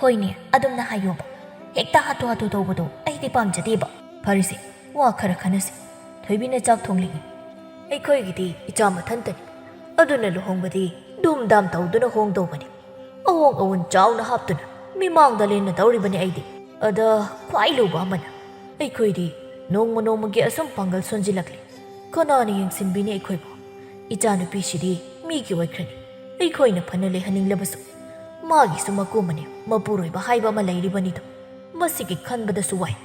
ꯍꯣꯏꯅꯦ, ꯑꯗꯨꯝꯅ ꯍꯥꯏꯌꯣꯕ꯫ ꯍꯦꯛꯇ ꯍꯥꯊꯨ ꯍꯥꯊꯨ ꯇꯧꯕꯗꯣ ꯑꯩꯗꯤ ꯄꯥꯝꯖꯗꯦꯕ꯫ ꯐꯔꯦꯁꯦ, ꯋꯥ ꯈꯔ ꯈꯟꯅꯁꯤ꯫ ꯊꯣꯏꯕꯤꯅ ꯆꯥꯛ ꯊꯣꯡꯂꯤ꯫ ꯑꯩꯈꯣꯏꯒꯤꯗꯤ ꯏꯆꯥ ꯃꯊꯟꯇꯅꯤ꯫ ꯑꯗꯨꯅ ꯂꯨꯍꯣꯡꯕꯗꯤ ꯙꯨꯝ ꯙꯥꯝ ꯇꯧꯗꯨꯅ ꯍꯣꯡꯗꯧꯕꯅꯤ꯫ ꯑꯋꯣꯡ ꯑꯋꯨꯟ ꯆꯥꯎꯅ ꯍꯥꯞꯇꯨꯅ ꯃꯤꯃꯥꯡꯗ ꯂꯦꯟꯅꯗꯧꯔꯤꯕꯅꯤ ꯑꯩꯗꯤ꯫ ꯑꯗ ꯈ꯭ꯋꯥꯏ ꯂꯨꯕ ꯑꯃꯅ, ꯑꯩꯈꯣꯏꯗꯤ ꯅꯣꯡꯃ ꯅꯣꯡꯃꯒꯤ ꯑꯁꯨꯝ ꯄꯥꯡꯒꯜ ꯁꯣꯟꯖꯤꯜꯂꯛꯂꯤ꯫ ꯀꯅꯥꯅ ꯌꯦꯡꯁꯤꯟꯕꯤꯅꯤ ꯑꯩꯈꯣꯏꯕꯨ? ꯏꯆꯥꯅꯨꯄꯤꯁꯤꯗꯤ ꯃꯤꯒꯤ ꯑꯣꯏꯈ꯭ꯔꯅꯤ꯫ ꯑꯩꯈꯣꯏꯅ ꯐꯅ ꯂꯩꯍꯟꯅꯤꯡꯂꯕꯁꯨ ꯃꯥꯒꯤꯁꯨ ꯃꯀꯨ ꯃꯅꯦ ꯃꯄꯨꯔꯣꯏꯕ ꯍꯥꯏꯕ ꯑꯃ ꯂꯩꯔꯤꯕꯅꯤꯗꯣ꯫ ꯃꯁꯤꯒꯤ ꯈꯟꯕꯗꯁꯨ ꯋꯥꯏ꯫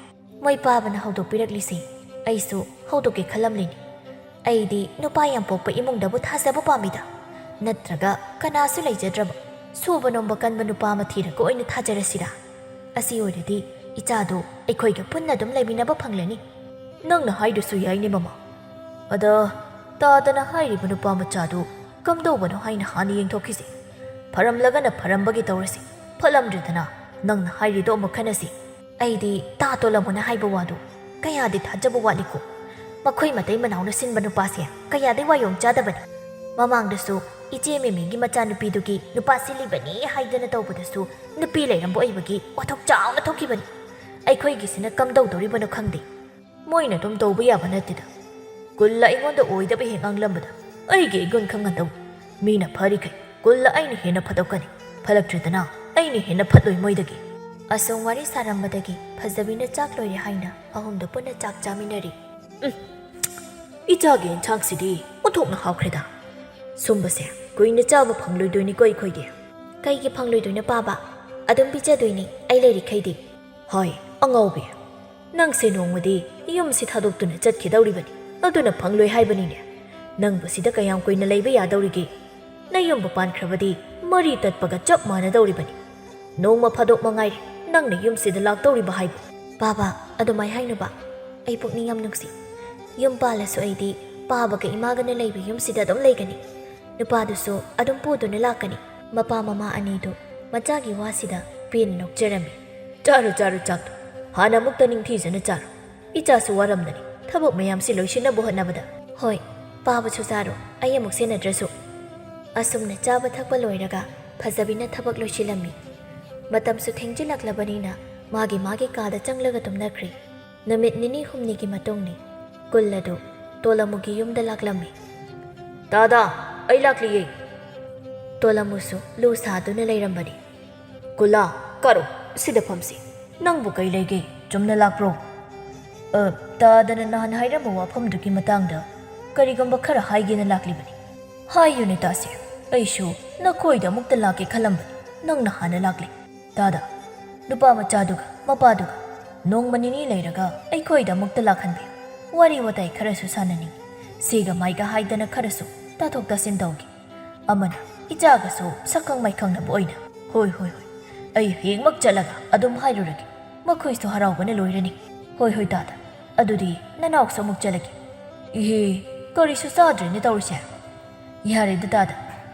ꯃꯣꯏ ꯄꯥꯕꯅ ꯍꯧꯗꯣꯛꯄꯤꯔꯛꯂꯤꯁꯦ ꯑꯩꯁꯨ ꯍꯧꯗꯣꯛꯀꯦ ꯈꯜꯂꯝꯂꯤꯅꯤ꯫ ꯑꯩꯗꯤ ꯅꯨꯄꯥ ꯌꯥꯝ ꯄꯣꯛꯄ ꯏꯃꯨꯡꯗꯕꯨ ꯊꯥꯖꯕ ꯄꯥꯝꯃꯤꯗ꯫ ꯅꯠꯇ꯭ꯔꯒ ꯀꯅꯥꯁꯨ ꯂꯩꯖꯗ꯭ꯔꯕ ꯁꯨꯕ ꯅꯣꯝꯕ ꯀꯟꯕ ꯅꯨꯄꯥ ꯑꯃ ꯊꯤꯔꯒ ꯑꯣꯏꯅ ꯊꯥꯖꯔꯁꯤꯔꯥ? ꯑꯁꯤ ꯑꯣꯏꯔꯗꯤ ꯏꯆꯥꯗꯣ ꯑꯩꯈꯣꯏꯒ ꯄꯨꯟꯅ ꯑꯗꯨꯝ ꯂꯩꯃꯤꯟꯅꯕ ꯐꯪꯂꯅꯤ꯫ ꯅꯪꯅ ꯍꯥꯏꯗꯨꯁꯨ ꯌꯥꯏꯅꯦ ꯃꯃꯥ꯫ ꯑꯗ ꯇꯥꯗꯅ ꯍꯥꯏꯔꯤꯕ ꯅꯨꯄꯥ ꯃꯆꯥꯗꯨ ꯀꯝꯗꯧꯕꯅꯣ ꯍꯥꯏꯅ ꯍꯥꯟꯅ ꯌꯦꯡꯊꯣꯛꯈꯤꯁꯤ꯫ ꯐꯔꯝꯂꯒꯅ ꯐꯔꯝꯕꯒꯤ ꯇꯧꯔꯁꯤ, ꯐꯠꯂꯝꯗ꯭ꯔꯗꯅ ꯅꯪꯅ ꯍꯥꯏꯔꯤꯗꯣ ꯑꯃꯨꯛ ꯈꯟꯅꯁꯤ꯫ ꯑꯩꯗꯤ ꯇꯥ ꯇꯣꯂꯝꯃꯨꯅ ꯍꯥꯏꯕ ꯋꯥꯗꯨ ꯀꯌꯥꯗꯤ ꯊꯥꯖꯕ ꯋꯥꯠꯂꯤꯀꯣ꯫ ꯃꯈꯣꯏ ꯃꯇꯩ ꯃꯅꯥꯎꯅ ꯁꯤꯟꯕ ꯅꯨꯄꯥꯁꯦ ꯀꯌꯥꯗꯤ ꯋꯥꯌꯣꯡ ꯆꯥꯗꯕꯅꯤ꯫ ꯃꯃꯥꯡꯗꯁꯨ ꯏꯆꯦ ꯃꯦꯃꯤꯒꯤ ꯃꯆꯥꯅꯨꯄꯤꯗꯨꯒꯤ ꯅꯨꯄꯥ ꯁꯤꯜꯂꯤꯕꯅꯤ ꯍꯥꯏꯗꯅ ꯇꯧꯕꯗꯁꯨ ꯅꯨꯄꯤ ꯂꯩꯔꯝꯕ ꯑꯣꯏꯕꯒꯤ ꯋꯥꯊꯣꯛ ꯆꯥꯎꯅ ꯊꯣꯛꯈꯤꯕꯅꯤ꯫ ꯑꯩꯈꯣꯏꯒꯤꯁꯤꯅ ꯀꯝꯗꯧꯗꯧꯔꯤꯕꯅꯣ ꯈꯪꯗꯦ꯫ ꯃꯣꯏꯅ ꯑꯗꯨꯝ ꯇꯧꯕ ꯌꯥꯕ ꯅꯠꯇꯦꯗ꯫ ꯀꯨꯜꯂ ꯑꯩꯉꯣꯟꯗ ꯑꯣꯏꯗꯕ ꯍꯦꯛ ꯉꯥꯡꯂꯝꯕꯗ ꯑꯩꯒꯤ ꯏꯒꯨꯟ ꯈꯪꯍꯟꯗꯧ꯫ ꯃꯤꯅ ꯐꯔꯤꯈꯩ ꯀꯨꯜꯂ ꯑꯩꯅ ꯍꯦꯟꯅ ꯐꯗꯣꯛꯀꯅꯤ꯫ ꯐꯠꯂꯛꯇ꯭ꯔꯗꯅ ꯑꯩꯅ ꯍꯦꯟꯅ ꯐꯠꯂꯣꯏ ꯃꯣꯏꯗꯒꯤ꯫ ꯑꯁꯨꯝ ꯋꯥꯔꯤ ꯁꯥꯔꯝꯕꯗꯒꯤ ꯐꯖꯕꯤꯅ ꯆꯥꯛ ꯂꯣꯏꯔꯦ ꯍꯥꯏꯅ ꯑꯍꯨꯝꯗꯨ ꯄꯨꯟꯅ ꯆꯥꯛ ꯆꯥꯃꯤꯟꯅꯔꯤ꯫ ꯎꯝ, ꯏꯆꯥꯒꯤ ꯌꯦꯟꯁꯥꯡꯁꯤꯗꯤ ꯑꯣꯟꯊꯣꯛꯅ ꯍꯥꯎꯈ꯭ꯔꯦꯗ꯫ ꯁꯨꯝꯕꯁꯦ ꯀꯨꯏꯅ ꯆꯥꯕ ꯐꯪꯂꯣꯏꯗꯣꯏꯅꯤꯀꯣ ꯑꯩꯈꯣꯏꯗꯤ꯫ ꯀꯩꯒꯤ ꯐꯪꯂꯣꯏꯗꯣꯏꯅꯣ ꯄꯥꯕ? ꯑꯗꯨꯝ ꯄꯤꯖꯗꯣꯏꯅꯤ ꯑꯩ ꯂꯩꯔꯤꯈꯩꯗꯤ꯫ ꯍꯣꯏ, ꯑꯉꯥꯎꯕꯤ꯫ ꯅꯪꯁꯦ ꯅꯣꯡꯃꯗꯤ ꯌꯨꯝꯁꯤ ꯊꯥꯗꯣꯛꯇꯨꯅ ꯆꯠꯈꯤꯗꯧꯔꯤꯕꯅꯤ꯫ ꯑꯗꯨꯅ ꯐꯪꯂꯣꯏ ꯍꯥꯏꯕꯅꯤꯅꯦ꯫ ꯅꯪꯕꯨ ꯁꯤꯗ ꯀꯌꯥꯝ ꯀꯨꯏꯅ ꯂꯩꯕ ꯌꯥꯗꯧꯔꯤꯒꯦ? ꯅꯌꯨꯝꯕꯨ ꯄꯥꯟꯈ꯭ꯔꯕꯗꯤ ꯃꯔꯤ ꯇꯠꯄꯒ ꯆꯞ ꯃꯥꯟꯅꯗꯧꯔꯤꯕꯅꯤ꯫ ꯅꯣꯡꯃ ꯐꯥꯗꯣꯛ ꯃꯉꯥꯏꯔꯦ ꯅꯪꯅ ꯌꯨꯝꯁꯤꯗ ꯂꯥꯛꯇꯧꯔꯤꯕ ꯍꯥꯏꯕꯨ꯫ ꯄꯥꯕ, ꯑꯗꯨꯃꯥꯏ ꯍꯥꯏꯅꯨꯕ꯫ ꯑꯩ ꯄꯨꯛꯅꯤꯡ ꯌꯥꯝ ꯅꯨꯡꯁꯤ꯫ ꯌꯨꯝ ꯄꯥꯜꯂꯁꯨ ꯑꯩꯗꯤ ꯄꯥꯕꯒ ꯏꯃꯥꯒꯅ ꯂꯩꯕ ꯌꯨꯝꯁꯤꯗ ꯑꯗꯨꯝ ꯂꯩꯒꯅꯤ꯫ ꯅꯨꯄꯥꯗꯨꯁꯨ ꯑꯗꯨꯝ ꯄꯨꯗꯨꯅ ꯂꯥꯛꯀꯅꯤ꯫ ꯃꯄꯥ ꯃꯃꯥ ꯑꯅꯤꯗꯨ ꯃꯆꯥꯒꯤ ꯋꯥꯁꯤꯗ ꯄꯦꯟꯅ ꯅꯣꯛꯆꯔꯝꯃꯤ꯫ ꯆꯥꯔꯣ, ꯆꯥꯔꯣ ꯆꯥꯛꯇꯣ꯫ ꯍꯥꯟꯅ ꯑꯃꯨꯛꯇ ꯅꯤꯡꯊꯤꯖꯅ ꯆꯥꯔꯣ꯫ ꯏꯆꯥꯁꯨ ꯋꯥꯔꯝꯗꯅꯤ ꯊꯕꯛ ꯃꯌꯥꯝꯁꯤ ꯂꯣꯏꯁꯤꯟꯅꯕ ꯍꯣꯠꯅꯕꯗ꯫ ꯍꯣꯏ, ꯄꯥꯕꯁꯨ ꯆꯥꯔꯣ, ꯑꯩ ꯑꯃꯨꯛ ꯁꯦꯟꯅꯗ꯭ꯔꯁꯨ꯫ ꯑꯁꯨꯝꯅ ꯆꯥꯕ ꯊꯛꯄ ꯂꯣꯏꯔꯒ ꯐꯖꯕꯤꯅ ꯊꯕꯛ ꯂꯣꯏꯁꯤꯜꯂꯝꯃꯤ꯫ ꯃꯇꯝꯁꯨ ꯊꯦꯡꯖꯤꯜꯂꯛꯂꯕꯅꯤꯅ ꯃꯥꯒꯤ ꯃꯥꯒꯤ ꯀꯥꯗ ꯆꯪꯂꯒ ꯇꯨꯝꯅꯈ꯭ꯔꯤ꯫ ꯅꯨꯃꯤꯠ ꯅꯤꯅꯤ ꯍꯨꯝꯅꯤꯒꯤ ꯃꯇꯨꯡꯅꯤ꯫ ꯀꯨꯜ ꯑꯗꯨ ꯇꯣꯂꯃꯨꯒꯤ ꯌꯨꯝꯗ ꯂꯥꯛꯂꯝꯃꯤ꯫ "ꯇꯥꯗꯥ, ꯑꯩ ꯂꯥꯛꯂꯤꯌꯦ!" ꯇꯣꯂꯃꯨꯁꯨ ꯂꯨ ꯁꯥꯗꯨꯅ ꯂꯩꯔꯝꯕꯅꯤ꯫ "ꯀꯨꯂꯥ, ꯀꯥꯔꯣ, ꯁꯤꯗ ꯐꯝꯁꯤ꯫ ꯅꯪꯕꯨ ꯀꯩ ꯂꯩꯒꯦ? ꯆꯨꯝꯅ ꯂꯥꯛꯄ꯭ꯔꯣ?" "ꯑ, ꯇꯥꯗꯅ ꯅꯍꯥꯟ ꯍꯥꯏꯔꯝꯕ ꯋꯥꯐꯝꯗꯨꯒꯤ ꯃꯇꯥꯡꯗ ꯀꯔꯤꯒꯨꯝꯕ ꯈꯔ ꯍꯥꯏꯒꯦꯅ ꯂꯥꯛꯂꯤꯕꯅꯤ꯫" "ꯍꯥꯏꯌꯨꯅꯦ ꯇꯥꯁꯦ, ꯑꯩꯁꯨ ꯅꯈꯣꯏꯗ ꯑꯃꯨꯛꯇ ꯂꯥꯛꯀꯦ ꯈꯜꯂꯝꯕꯅꯤ, ꯅꯪꯅ ꯍꯥꯟꯅ ꯂꯥꯛꯂꯦ꯫ ꯇꯥꯗ, ꯅꯨꯄꯥ ꯃꯆꯥꯗꯨꯒ ꯃꯄꯥꯗꯨꯒ ꯅꯣꯡꯃ ꯅꯤꯅꯤ ꯂꯩꯔꯒ ꯑꯩꯈꯣꯏꯗ ꯑꯃꯨꯛꯇ ꯂꯥꯛꯍꯟꯕꯤꯌꯨ꯫ ꯋꯥꯔꯤ ꯋꯥꯇꯥꯏ ꯈꯔꯁꯨ ꯁꯥꯟꯅꯅꯤꯡꯏ꯫ ꯁꯤꯒ ꯃꯥꯏꯒ ꯍꯥꯏꯗꯅ ꯈꯔꯁꯨ ꯇꯥꯊꯣꯛ ꯇꯥꯁꯤꯟ ꯇꯧꯒꯦ꯫ ꯑꯃꯅ ꯏꯆꯥꯒꯁꯨ ꯁꯛꯈꯪ ꯃꯥꯏꯈꯪꯅꯕ ꯑꯣꯏꯅ꯫" "ꯍꯣꯏ, ꯍꯣꯏ, ꯍꯣꯏ, ꯑꯩ ꯍꯌꯦꯡꯃꯛ ꯆꯠꯂꯒ ꯑꯗꯨꯝ ꯍꯥꯏꯔꯨꯔꯒꯦ꯫ ꯃꯈꯣꯏꯁꯨ ꯍꯔꯥꯎꯕꯅ ꯂꯣꯏꯔꯅꯤ꯫" "ꯍꯣꯏ, ꯍꯣꯏ, ꯇꯥꯗ, ꯑꯗꯨꯗꯤ ꯅꯅꯥꯎꯁꯨ ꯑꯃꯨꯛ ꯆꯠꯂꯒꯦ꯫" "ꯏꯍꯦ, ꯀꯔꯤꯁꯨ ꯆꯥꯗ꯭ꯔꯦꯅꯦ ꯇꯧꯔꯤꯁꯦ꯫" "ꯌꯥꯔꯦꯗ ꯇꯥꯗ,"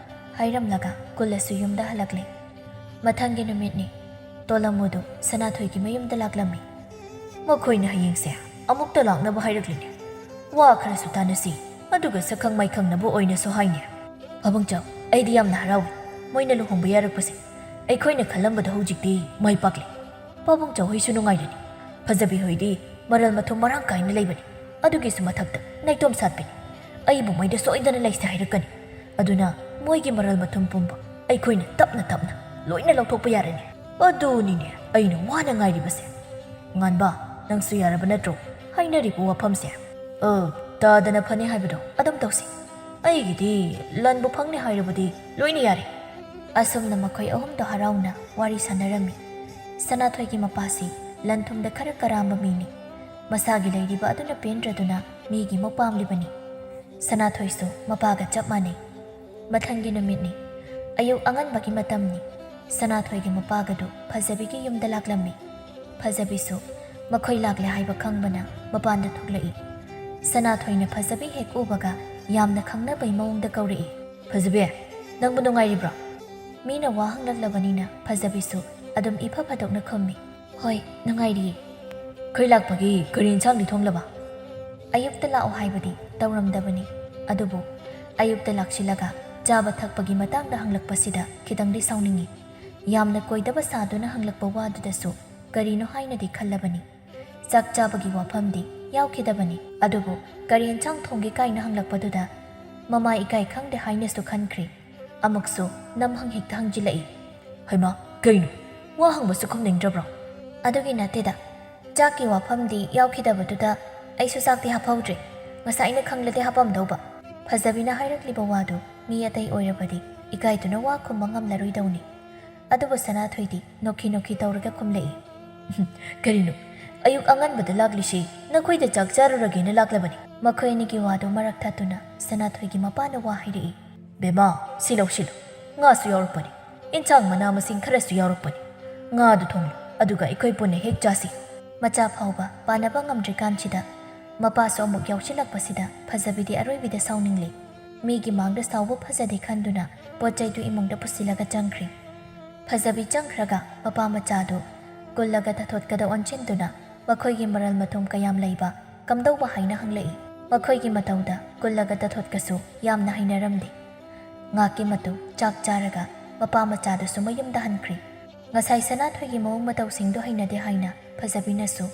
ꯍꯥꯏꯔꯝꯂꯒ ꯀꯨꯜꯂꯁꯨ ꯌꯨꯝꯗ ꯍꯜꯂꯛꯂꯦ꯫ ꯃꯊꯪꯒꯤ ꯅꯨꯃꯤꯠꯅꯤ꯫ ꯇꯣꯂꯝꯃꯨꯗꯨ ꯁꯅꯥꯊꯣꯏꯒꯤ ꯃꯌꯨꯝꯗ ꯂꯥꯛꯂꯝꯃꯤ꯫ "ꯃꯈꯣꯏꯅ ꯍꯌꯦꯡꯁꯦ ꯑꯃꯨꯛꯇ ꯂꯥꯛꯅꯕ ꯍꯥꯏꯔꯛꯂꯤꯅꯦ꯫ ꯋꯥ ꯈꯔꯁꯨ ꯇꯥꯅꯁꯤ, ꯑꯗꯨꯒ ꯁꯛꯈꯪ ꯃꯥꯏꯈꯪꯅꯕ ꯑꯣꯏꯅꯁꯨ ꯍꯥꯏꯅꯦ꯫" "ꯄꯥꯕꯨꯡꯆꯥꯎ, ꯑꯩꯗꯤ ꯌꯥꯝꯅ ꯍꯔꯥꯎꯏ꯫ ꯃꯣꯏꯅ ꯂꯨꯍꯣꯡꯕ ꯌꯥꯔꯛꯄꯁꯦ ꯑꯩꯈꯣꯏꯅ ꯈꯜꯂꯝꯕꯗ ꯍꯧꯖꯤꯛꯇꯤ ꯃꯥꯏ ꯄꯥꯛꯂꯦ꯫ ꯄꯥꯕꯨꯡꯆꯥꯎ ꯍꯣꯏꯁꯨ ꯅꯨꯡꯉꯥꯏꯔꯅꯤ꯫ ꯐꯖꯕꯤ ꯍꯣꯏꯗꯤ ꯃꯔꯜ ꯃꯊꯨꯝ ꯃꯔꯥꯡ ꯀꯥꯏꯅ ꯂꯩꯕꯅꯤ꯫ ꯑꯗꯨꯒꯤꯁꯨ ꯃꯊꯛꯇ ꯅꯥꯏꯇꯣꯝ ꯁꯥꯠꯄꯤꯅꯤ꯫ ꯑꯩꯕꯨ ꯃꯩꯗ ꯁꯣꯏꯗꯅ ꯂꯩꯁꯦ ꯍꯥꯏꯔꯛꯀꯅꯤ꯫ ꯑꯗꯨꯅ ꯃꯣꯏꯒꯤ ꯃꯔꯜ ꯃꯊꯨꯝ ꯄꯨꯝꯕ ꯑꯩꯈꯣꯏꯅ ꯇꯞꯅ ꯇꯞꯅ ꯂꯣꯏꯅ ꯂꯧꯊꯣꯛꯄ ꯌꯥꯔꯅꯤ꯫" "ꯑꯗꯨꯅꯤꯅꯦ ꯑꯩꯅ ꯋꯥꯅ ꯉꯥꯏꯔꯤꯕꯁꯦ꯫ ꯉꯥꯟꯕ, ꯅꯪꯁꯨ ꯌꯥꯔꯕ ꯅꯠꯇ꯭ꯔꯣ ꯍꯥꯏꯅꯔꯤꯕ ꯋꯥꯐꯝꯁꯦ?" "ꯑ, ꯇꯥꯗꯅ ꯐꯅꯤ ꯍꯥꯏꯕꯗꯣ ꯑꯗꯨꯝ ꯇꯧꯁꯤ꯫ ꯑꯩꯒꯤꯗꯤ ꯂꯟꯕꯨ ꯐꯪꯅꯤ ꯍꯥꯏꯔꯕꯗꯤ ꯂꯣꯏꯅ ꯌꯥꯔꯦ꯫" ꯑꯁꯨꯝꯅ ꯃꯈꯣꯏ ꯑꯍꯨꯝꯗꯣ ꯍꯔꯥꯎꯅ ꯋꯥꯔꯤ ꯁꯥꯟꯅꯔꯝꯃꯤ꯫ ꯁꯅꯥꯊꯣꯏꯒꯤ ꯃꯄꯥꯁꯤ ꯂꯟ ꯊꯨꯝꯗ ꯈꯔ ꯀꯔꯥꯝꯕ ꯃꯤꯅꯤ꯫ ꯃꯁꯥꯒꯤ ꯂꯩꯔꯤꯕ ꯑꯗꯨꯅ ꯄꯦꯟꯗ꯭ꯔꯗꯨꯅ ꯃꯤꯒꯤ ꯑꯃꯨꯛ ꯄꯥꯝꯂꯤꯕꯅꯤ꯫ ꯁꯅꯥꯊꯣꯏꯁꯨ ꯃꯄꯥꯒ ꯆꯞ ꯃꯥꯟꯅꯩ꯫ ꯃꯊꯪꯒꯤ ꯅꯨꯃꯤꯠꯅꯤ꯫ ꯑꯌꯨꯛ ꯑꯉꯟꯕꯒꯤ ꯃꯇꯝꯅꯤ꯫ ꯁꯅꯥꯊꯣꯏꯒꯤ ꯃꯄꯥꯒꯗꯨ ꯐꯖꯕꯤꯒꯤ ꯌꯨꯝꯗ ꯂꯥꯛꯂꯝꯃꯤ꯫ ꯐꯖꯕꯤꯁꯨ ꯃꯈꯣꯏ ꯂꯥꯛꯂꯦ ꯍꯥꯏꯕ ꯈꯪꯕꯅ ꯃꯄꯥꯟꯗ ꯊꯣꯛꯂꯛꯏ꯫ ꯁꯅꯥꯊꯣꯏꯅ ꯐꯖꯕꯤ ꯍꯦꯛ ꯎꯕꯒ ꯌꯥꯝꯅ ꯈꯪꯅꯕꯩ ꯃꯑꯣꯡꯗ ꯀꯧꯔꯛꯏ꯫ "ꯐꯖꯕꯤ, ꯅꯪꯕꯨ ꯅꯨꯡꯉꯥꯏꯔꯤꯕ꯭ꯔꯣ?" ꯃꯤꯅ ꯋꯥ ꯍꯪꯂꯛꯂꯕꯅꯤꯅ ꯐꯖꯕꯤꯁꯨ ꯑꯗꯨꯝ ꯏꯐ ꯐꯗꯣꯛꯅ ꯈꯨꯝꯃꯤ꯫ "ꯍꯣꯏ, ꯅꯨꯡꯉꯥꯏꯔꯤꯌꯦ꯫" ꯈꯣꯏ ꯂꯥꯛꯄꯒꯤ ꯀꯔꯤ ꯏꯟꯁꯥꯡꯗꯤ ꯊꯣꯡꯂꯕ? ꯑꯌꯨꯛꯇ ꯂꯥꯛꯑꯣ ꯍꯥꯏꯕꯗꯤ ꯇꯧꯔꯝꯗꯕꯅꯤ, ꯑꯗꯨꯕꯨ ꯑꯌꯨꯛꯇ ꯂꯥꯛꯁꯤꯜꯂꯒ ꯆꯥꯕ ꯊꯛꯄꯒꯤ ꯃꯇꯥꯡꯗ ꯍꯪꯂꯛꯄꯁꯤꯗ ꯈꯤꯇꯪꯗꯤ ꯁꯥꯎꯅꯤꯡꯉꯤ꯫ ꯌꯥꯝꯅ ꯀꯣꯏꯗꯕ ꯁꯥꯗꯨꯅ ꯍꯪꯂꯛꯄ ꯋꯥꯗꯨꯗꯁꯨ ꯀꯔꯤꯅꯣ ꯍꯥꯏꯅꯗꯤ ꯈꯜꯂꯕꯅꯤ꯫ ꯆꯥꯛ ꯆꯥꯕꯒꯤ ꯋꯥꯐꯝꯗꯤ ꯌꯥꯎꯈꯤꯗꯕꯅꯤ, ꯑꯗꯨꯕꯨ ꯀꯔꯤ ꯏꯟꯁꯥꯡ ꯊꯣꯡꯒꯦ ꯀꯥꯏꯅ ꯍꯪꯂꯛꯄꯗꯨꯗ ꯃꯃꯥ ꯏꯀꯥꯏ ꯈꯪꯗꯦ ꯍꯥꯏꯅꯁꯨ ꯈꯟꯈ꯭ꯔꯤ꯫ ꯑꯃꯨꯛꯁꯨ ꯅꯝꯍꯪ ꯍꯦꯛꯇ ꯍꯪꯖꯤꯜꯂꯛꯏ꯫ ꯍꯩꯃꯥ, ꯀꯩꯅꯣ? ꯋꯥ ꯍꯪꯕꯁꯨ ꯈꯨꯝꯅꯤꯡꯗ꯭ꯔꯕ꯭ꯔꯣ? ꯑꯗꯨꯒꯤ ꯅꯠꯇꯦꯗ, ꯆꯥꯛꯀꯤ ꯋꯥꯐꯝꯗꯤ ꯌꯥꯎꯈꯤꯗꯕꯗꯨꯗ ꯑꯩꯁꯨ ꯆꯥꯛꯇꯤ ꯍꯥꯞꯍꯧꯗ꯭ꯔꯦ꯫ ꯉꯁꯥꯏꯅ ꯈꯪꯂꯗꯤ ꯍꯥꯄꯝꯗꯧꯕ꯫ ꯐꯖꯕꯤꯅ ꯍꯥꯏꯔꯛꯂꯤꯕ ꯋꯥꯗꯨ ꯃꯤ ꯑꯇꯩ ꯑꯣꯏꯔꯕꯗꯤ ꯏꯀꯥꯏꯗꯨꯅ ꯋꯥ ꯈꯨꯝꯕ ꯉꯝꯂꯔꯣꯏꯗꯧꯅꯤ꯫ ꯑꯗꯨꯕꯨ ꯁꯅꯥꯊꯣꯏꯗꯤ ꯅꯣꯛꯈꯤ ꯅꯣꯛꯈꯤ ꯇꯧꯔꯒ ꯈꯨꯝꯂꯛꯏ꯫ "ꯀꯔꯤꯅꯣ? ꯑꯌꯨꯛ ꯑꯉꯟꯕꯗ ꯂꯥꯛꯂꯤꯁꯤ ꯅꯈꯣꯏꯗ ꯆꯥꯛ ꯆꯥꯔꯨꯔꯒꯦꯅ ꯂꯥꯛꯂꯕꯅꯤ?" ꯃꯈꯣꯏ ꯑꯅꯤꯒꯤ ꯋꯥꯗꯨ ꯃꯔꯛ ꯊꯠꯇꯨꯅ ꯁꯅꯥꯊꯣꯏꯒꯤ ꯃꯄꯥꯅ ꯋꯥ ꯍꯥꯏꯔꯛꯏ꯫ "ꯕꯦꯃꯥ, ꯁꯤ ꯂꯧꯁꯤꯜꯂꯨ꯫ ꯉꯥꯁꯨ ꯌꯥꯎꯔꯛꯄꯅꯤ꯫ ꯏꯟꯁꯥꯡ ꯃꯅꯥ ꯃꯁꯤꯡ ꯈꯔꯁꯨ ꯌꯥꯎꯔꯛꯄꯅꯤ꯫ ꯉꯥꯗꯨ ꯊꯣꯡꯂꯨ, ꯑꯗꯨꯒ ꯑꯩꯈꯣꯏ ꯄꯨꯟꯅ ꯍꯦꯛ ꯆꯥꯁꯤ꯫" ꯃꯆꯥ ꯐꯥꯎꯕ ꯄꯥꯟꯅꯕ ꯉꯝꯗ꯭ꯔꯤꯀꯥꯟꯁꯤꯗ ꯃꯄꯥꯁꯨ ꯑꯃꯨꯛ ꯌꯥꯎꯁꯤꯜꯂꯛꯄꯁꯤꯗ ꯐꯖꯕꯤꯗꯤ ꯑꯔꯣꯏꯕꯤꯗ ꯁꯥꯎꯅꯤꯡꯂꯦ꯫ ꯃꯤꯒꯤ ꯃꯥꯡꯗ ꯁꯥꯎꯕ ꯐꯖꯗꯦ ꯈꯟꯗꯨꯅ ꯄꯣꯠ ꯆꯩꯗꯨ ꯏꯃꯨꯡꯗ ꯄꯨꯁꯤꯜꯂꯒ ꯆꯪꯈ꯭ꯔꯤ꯫ ꯐꯖꯕꯤ ꯆꯪꯈ꯭ꯔꯒ ꯃꯄꯥ ꯃꯆꯥꯗꯨ ꯀꯨꯜꯂꯒ ꯇꯥꯊꯣꯠꯀꯗ ꯑꯣꯟꯁꯤꯟꯗꯨꯅ ꯃꯈꯣꯏꯒꯤ ꯃꯔꯜ ꯃꯊꯨꯝ ꯀꯌꯥꯝ ꯂꯩꯕ ꯀꯝꯗꯧꯕ ꯍꯥꯏꯅ ꯍꯪꯂꯛꯏ꯫ ꯃꯈꯣꯏꯒꯤ ꯃꯇꯧꯗ ꯀꯨꯜꯂꯒ ꯇꯥꯊꯣꯠꯀꯁꯨ ꯌꯥꯝꯅ ꯍꯩꯅꯔꯝꯗꯦ꯫ ꯉꯥꯛꯀꯤ ꯃꯇꯨꯡ ꯆꯥꯛ ꯆꯥꯔꯒ ꯃꯄꯥ ꯃꯆꯥꯗꯨꯁꯨ ꯃꯌꯨꯝꯗ ꯍꯟꯈ꯭ꯔꯤ꯫ ꯉꯁꯥꯏ ꯁꯅꯥꯊꯣꯏꯒꯤ ꯃꯑꯣꯡ ꯃꯇꯧꯁꯤꯡꯗꯨ ꯍꯩꯅꯗꯦ ꯍꯥꯏꯅ ꯐꯖꯕꯤꯅꯁꯨ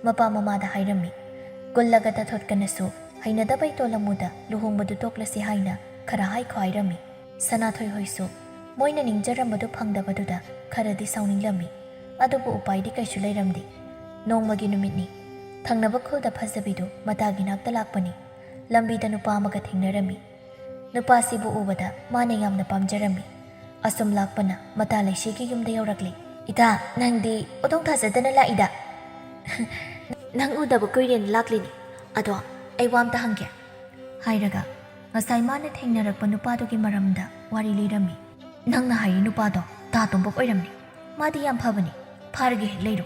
ꯃꯄꯥ ꯃꯃꯥꯗ ꯍꯥꯏꯔꯝꯃꯤ꯫ ꯀꯨꯜꯂꯒ ꯇꯥꯊꯣꯠꯀꯅꯁꯨ ꯍꯩꯅꯗꯕꯩ ꯇꯣꯂꯝꯃꯨꯗ ꯂꯨꯍꯣꯡꯕꯗꯨ ꯇꯣꯛꯂꯁꯤ ꯍꯥꯏꯅ ꯈꯔ ꯍꯥꯏꯈꯣ ꯍꯥꯏꯔꯝꯃꯤ꯫ ꯁꯅꯥꯊꯣꯏ ꯍꯣꯏꯁꯨ ꯃꯣꯏꯅ ꯅꯤꯡꯖꯔꯝꯕꯗꯨ ꯐꯪꯗꯕꯗꯨꯗ ꯈꯔꯗꯤ ꯁꯥꯎꯅꯤꯡꯂꯝꯃꯤ꯫ ꯑꯗꯨꯕꯨ ꯎꯄꯥꯏꯗꯤ ꯀꯩꯁꯨ ꯂꯩꯔꯝꯗꯦ꯫ ꯅꯣꯡꯃꯒꯤ ꯅꯨꯃꯤꯠꯅꯤ꯫ ꯊꯪꯅꯕ ꯈꯨꯜꯗ ꯐꯖꯕꯤꯗꯨ ꯃꯇꯥꯒꯤ ꯅꯥꯛꯇ ꯂꯥꯛꯄꯅꯤ꯫ ꯂꯝꯕꯤꯗ ꯅꯨꯄꯥ ꯑꯃꯒ ꯊꯦꯡꯅꯔꯝꯃꯤ꯫ ꯅꯨꯄꯥꯁꯤꯕꯨ ꯎꯕꯗ ꯃꯥꯅ ꯌꯥꯝꯅ ꯄꯥꯝꯖꯔꯝꯃꯤ꯫ ꯑꯁꯨꯝ ꯂꯥꯛꯄꯅ ꯃꯇꯥ ꯂꯩꯁꯤꯒꯤ ꯌꯨꯝꯗ ꯌꯧꯔꯛꯂꯦ꯫ "ꯏꯇꯥ, ꯅꯪꯗꯤ ꯈꯨꯗꯣꯡ ꯊꯥꯖꯗꯅ ꯂꯥꯛꯏꯗ꯫ ꯅꯪ ꯎꯗꯕ ꯀꯨꯏꯔꯦꯅ ꯂꯥꯛꯂꯤꯅꯤ꯫ ꯑꯗꯣ ꯑꯩ ꯋꯥ ꯑꯝꯇ ꯍꯪꯒꯦ?" ꯍꯥꯏꯔꯒ ꯉꯁꯥꯏ ꯃꯥꯅ ꯊꯦꯡꯅꯔꯛꯄ ꯅꯨꯄꯥꯗꯨꯒꯤ ꯃꯔꯝꯗ ꯋꯥꯔꯤ ꯂꯤꯔꯝꯃꯤ꯫ "ꯅꯪꯅ ꯍꯥꯏꯔꯤ ꯅꯨꯄꯥꯗꯣ ꯇꯥ ꯇꯣꯝꯕ ꯑꯣꯏꯔꯝꯅꯤ꯫ ꯃꯥꯗꯤ ꯌꯥꯝ ꯐꯕꯅꯤ꯫ ꯐꯥꯔꯒ ꯍꯦꯛ ꯂꯩꯔꯣ꯫"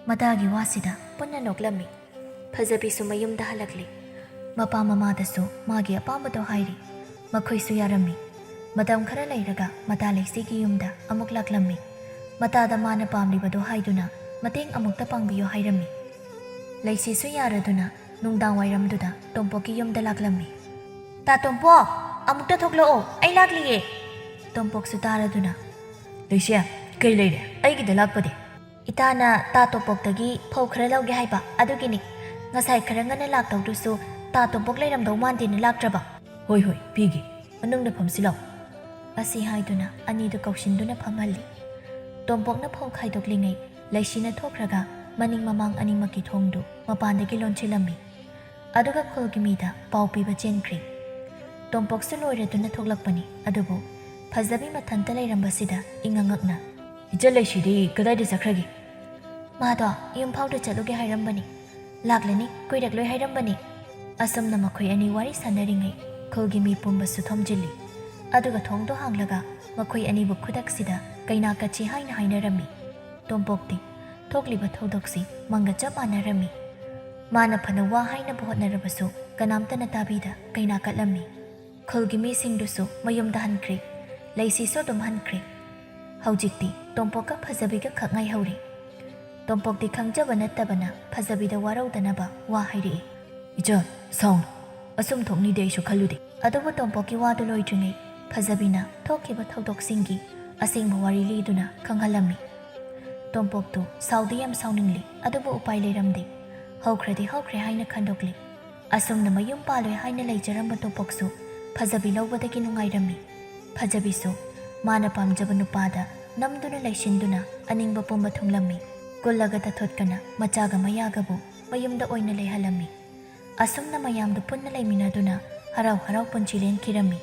ꯃꯇꯥꯒꯤ ꯋꯥꯁꯤꯗ ꯄꯨꯟꯅ ꯅꯣꯛꯂꯝꯃꯤ꯫ ꯐꯖꯕꯤꯁꯨ ꯃꯌꯨꯝꯗ ꯍꯜꯂꯛꯂꯦ꯫ ꯃꯄꯥ ꯃꯃꯥꯗꯁꯨ ꯃꯥꯒꯤ ꯑꯄꯥꯝꯕꯗꯣ ꯍꯥꯏꯔꯤ꯫ ꯃꯈꯣꯏꯁꯨ ꯌꯥꯔꯝꯃꯤ꯫ ꯃꯇꯝ ꯈꯔ ꯂꯩꯔꯒ ꯃꯇꯥ ꯂꯩꯁꯤꯒꯤ ꯌꯨꯝꯗ ꯑꯃꯨꯛ ꯂꯥꯛꯂꯝꯃꯤ꯫ ꯃꯇꯥꯗ ꯃꯥꯅ ꯄꯥꯝꯂꯤꯕꯗꯣ ꯍꯥꯏꯗꯨꯅ ꯃꯇꯦꯡ ꯑꯃꯨꯛꯇ ꯄꯥꯡꯕꯤꯌꯨ ꯍꯥꯏꯔꯝꯃꯤ꯫ ꯂꯩꯁꯤꯁꯨ ꯌꯥꯔꯗꯨꯅ ꯅꯨꯡꯗꯥꯡ ꯋꯥꯏꯔꯝꯗꯨꯗ ꯇꯣꯝꯄꯣꯛꯀꯤ ꯌꯨꯝꯗ ꯂꯥꯛꯂꯝꯃꯤ꯫ "ꯇꯥ ꯇꯣꯝꯄꯣꯛ, ꯑꯃꯨꯛꯇ ꯊꯣꯛꯂꯛꯑꯣ, ꯑꯩ ꯂꯥꯛꯂꯤꯌꯦ!" ꯇꯣꯝꯄꯣꯛꯁꯨ ꯇꯥꯔꯗꯨꯅ, "ꯂꯩꯁꯤ, ꯀꯩ ꯂꯩꯔꯦ? ꯑꯩꯒꯤꯗ ꯂꯥꯛꯄꯗꯤ?" "ꯏꯇꯥꯅ ꯇꯥ ꯇꯣꯝꯄꯣꯛꯇꯒꯤ ꯐꯧ ꯈꯔ ꯂꯧꯒꯦ ꯍꯥꯏꯕ, ꯑꯗꯨꯒꯤꯅꯤ꯫ ꯉꯁꯥꯏ ꯈꯔ ꯉꯟꯅ ꯂꯥꯛꯇꯧꯗꯨꯁꯨ ꯇꯥ ꯇꯣꯝꯄꯣꯛ ꯂꯩꯔꯝꯗꯧ ꯃꯥꯟꯗꯦꯅ ꯂꯥꯛꯇ꯭ꯔꯕ?" "ꯍꯣꯏ, ꯍꯣꯏ, ꯄꯤꯒꯦ꯫ ꯃꯅꯨꯡꯗ ꯐꯝꯁꯤ ꯂꯥꯎ꯫" ꯑꯁꯤ ꯍꯥꯏꯗꯨꯅ ꯑꯅꯤꯗꯨ ꯀꯧꯁꯤꯟꯗꯨꯅ ꯐꯝꯍꯜꯂꯤ꯫ ꯇꯣꯝꯄꯣꯛꯅ ꯐꯧ ꯈꯥꯏꯗꯣꯛꯂꯤꯉꯩ ꯂꯩꯁꯤꯅ ꯊꯣꯛꯈ꯭ꯔꯒ ꯃꯅꯤꯡ ꯃꯃꯥꯡ ꯑꯅꯤꯃꯛꯀꯤ ꯊꯣꯡꯗꯨ ꯃꯄꯥꯟꯗꯒꯤ ꯂꯣꯟꯁꯤꯜꯂꯝꯃꯤ꯫ ꯑꯗꯨꯒ ꯈꯨꯜꯒꯤ ꯃꯤꯗ ꯄꯥꯎ ꯄꯤꯕ ꯆꯦꯟꯈ꯭ꯔꯤ꯫ ꯇꯣꯝꯄꯣꯛꯁꯨ ꯂꯣꯏꯔꯗꯨꯅ ꯊꯣꯛꯂꯛꯄꯅꯤ, ꯑꯗꯨꯕꯨ ꯐꯖꯕꯤ ꯃꯊꯟꯇ ꯂꯩꯔꯝꯕꯁꯤꯗ ꯏꯉꯛ ꯉꯛꯅ, "ꯏꯆꯜ ꯂꯩꯁꯤꯗꯤ ꯀꯗꯥꯏꯗ ꯆꯠꯈ꯭ꯔꯒꯦ?" "ꯃꯥꯗꯣ ꯌꯨꯝꯐꯥꯎꯗ ꯆꯠꯂꯨꯒꯦ ꯍꯥꯏꯔꯝꯕꯅꯤ꯫ ꯂꯥꯛꯂꯅꯤ, ꯀꯨꯏꯔꯛꯂꯣꯏ ꯍꯥꯏꯔꯝꯕꯅꯤ꯫" ꯑꯁꯨꯝꯅ ꯃꯈꯣꯏ ꯑꯅꯤ ꯋꯥꯔꯤ ꯁꯥꯟꯅꯔꯤꯉꯩ ꯈꯨꯜꯒꯤ ꯃꯤ ꯄꯨꯝꯕꯁꯨ ꯊꯣꯝꯖꯤꯜꯂꯤ꯫ ꯑꯗꯨꯒ ꯊꯣꯡꯗꯣ ꯍꯥꯡꯂꯒ ꯃꯈꯣꯏ ꯑꯅꯤꯕꯨ ꯈꯨꯗꯛꯁꯤꯗ ꯀꯩꯅꯥ ꯀꯠꯁꯤ ꯍꯥꯏꯅ ꯍꯥꯏꯅꯔꯝꯃꯤ꯫ ꯇꯣꯝꯄꯣꯛꯇꯤ ꯊꯣꯛꯂꯤꯕ ꯊꯧꯗꯣꯛꯁꯤ ꯃꯪꯒ ꯆꯞ ꯃꯥꯟꯅꯔꯝꯃꯤ꯫ ꯃꯥꯅ ꯐꯅ ꯋꯥ ꯍꯥꯏꯅꯕ ꯍꯣꯠꯅꯔꯕꯁꯨ ꯀꯅꯥꯝꯇꯅ ꯇꯥꯕꯤꯗ ꯀꯩꯅꯥ ꯀꯠꯂꯝꯃꯤ꯫ ꯈꯨꯜꯒꯤ ꯃꯤꯁꯤꯡꯗꯨꯁꯨ ꯃꯌꯨꯝꯗ ꯍꯟꯈ꯭ꯔꯦ꯫ ꯂꯩꯁꯤꯁꯨ ꯑꯗꯨꯝ ꯍꯟꯈ꯭ꯔꯦ꯫ ꯍꯧꯖꯤꯛꯇꯤ ꯇꯣꯝꯄꯣꯛꯀ ꯐꯖꯕꯤꯒ ꯈꯛ ꯉꯥꯏꯍꯧꯔꯦ꯫ ꯇꯣꯝꯄꯣꯛꯇꯤ ꯈꯪꯖꯕ ꯅꯠꯇꯕꯅ ꯐꯖꯕꯤꯗ ꯋꯥꯔꯧꯗꯅꯕ ꯋꯥ ꯍꯥꯏꯔꯛꯏ꯫ "ꯏꯆꯜ, ꯁꯥꯎꯅꯨ꯫ ꯑꯁꯨꯝ ꯊꯣꯛꯅꯤꯗꯤ ꯑꯩꯁꯨ ꯈꯜꯂꯨꯗꯦ꯫" ꯑꯗꯨꯕꯨ ꯇꯣꯝꯄꯣꯛꯀꯤ ꯋꯥꯗꯨ ꯂꯣꯏꯗ꯭ꯔꯤꯉꯩ ꯐꯖꯕꯤꯅ ꯊꯣꯛꯈꯤꯕ ꯊꯧꯗꯣꯛꯁꯤꯡꯒꯤ ꯑꯁꯦꯡꯕ ꯋꯥꯔꯤ ꯂꯤꯗꯨꯅ ꯈꯪꯍꯜꯂꯝꯃꯤ꯫ ꯇꯣꯝꯄꯣꯛꯇꯨ ꯁꯥꯎꯗꯤ ꯌꯥꯝ ꯁꯥꯎꯅꯤꯡꯂꯤ, ꯑꯗꯨꯕꯨ ꯎꯄꯥꯏ ꯂꯩꯔꯝꯗꯦ꯫ ꯍꯧꯈ꯭ꯔꯗꯤ ꯍꯧꯈ꯭ꯔꯦ ꯍꯥꯏꯅ ꯈꯟꯗꯣꯛꯂꯤ꯫ ꯑꯁꯨꯝꯅ ꯃꯌꯨꯝ ꯄꯥꯜꯂꯣꯏ ꯍꯥꯏꯅ ꯂꯩꯖꯔꯝꯕ ꯇꯣꯝꯄꯣꯛꯁꯨ ꯐꯖꯕꯤ ꯂꯧꯕꯗꯒꯤ ꯅꯨꯡꯉꯥꯏꯔꯝꯃꯤ꯫ ꯐꯖꯕꯤꯁꯨ ꯃꯥꯅ ꯄꯥꯝꯖꯕ ꯅꯨꯄꯥꯗ ꯅꯝꯗꯨꯅ ꯂꯩꯁꯤꯟꯗꯨꯅ ꯑꯅꯤꯡꯕ ꯄꯨꯝꯕ ꯊꯨꯡꯂꯝꯃꯤ꯫ ꯀꯨꯜꯂꯒ ꯇꯥꯊꯣꯠꯀꯅ ꯃꯆꯥꯒ ꯃꯌꯥꯒꯕꯨ ꯃꯌꯨꯝꯗ ꯑꯣꯏꯅ ꯂꯩꯍꯜꯂꯝꯃꯤ꯫ ꯑꯁꯨꯝꯅ ꯃꯌꯥꯝꯗꯨ ꯄꯨꯟꯅ ꯂꯩꯃꯤꯟꯅꯗꯨꯅ ꯍꯔꯥꯎ ꯍꯔꯥꯎ ꯄꯨꯟꯁꯤ ꯂꯦꯟꯈꯤꯔꯝꯃꯤ꯫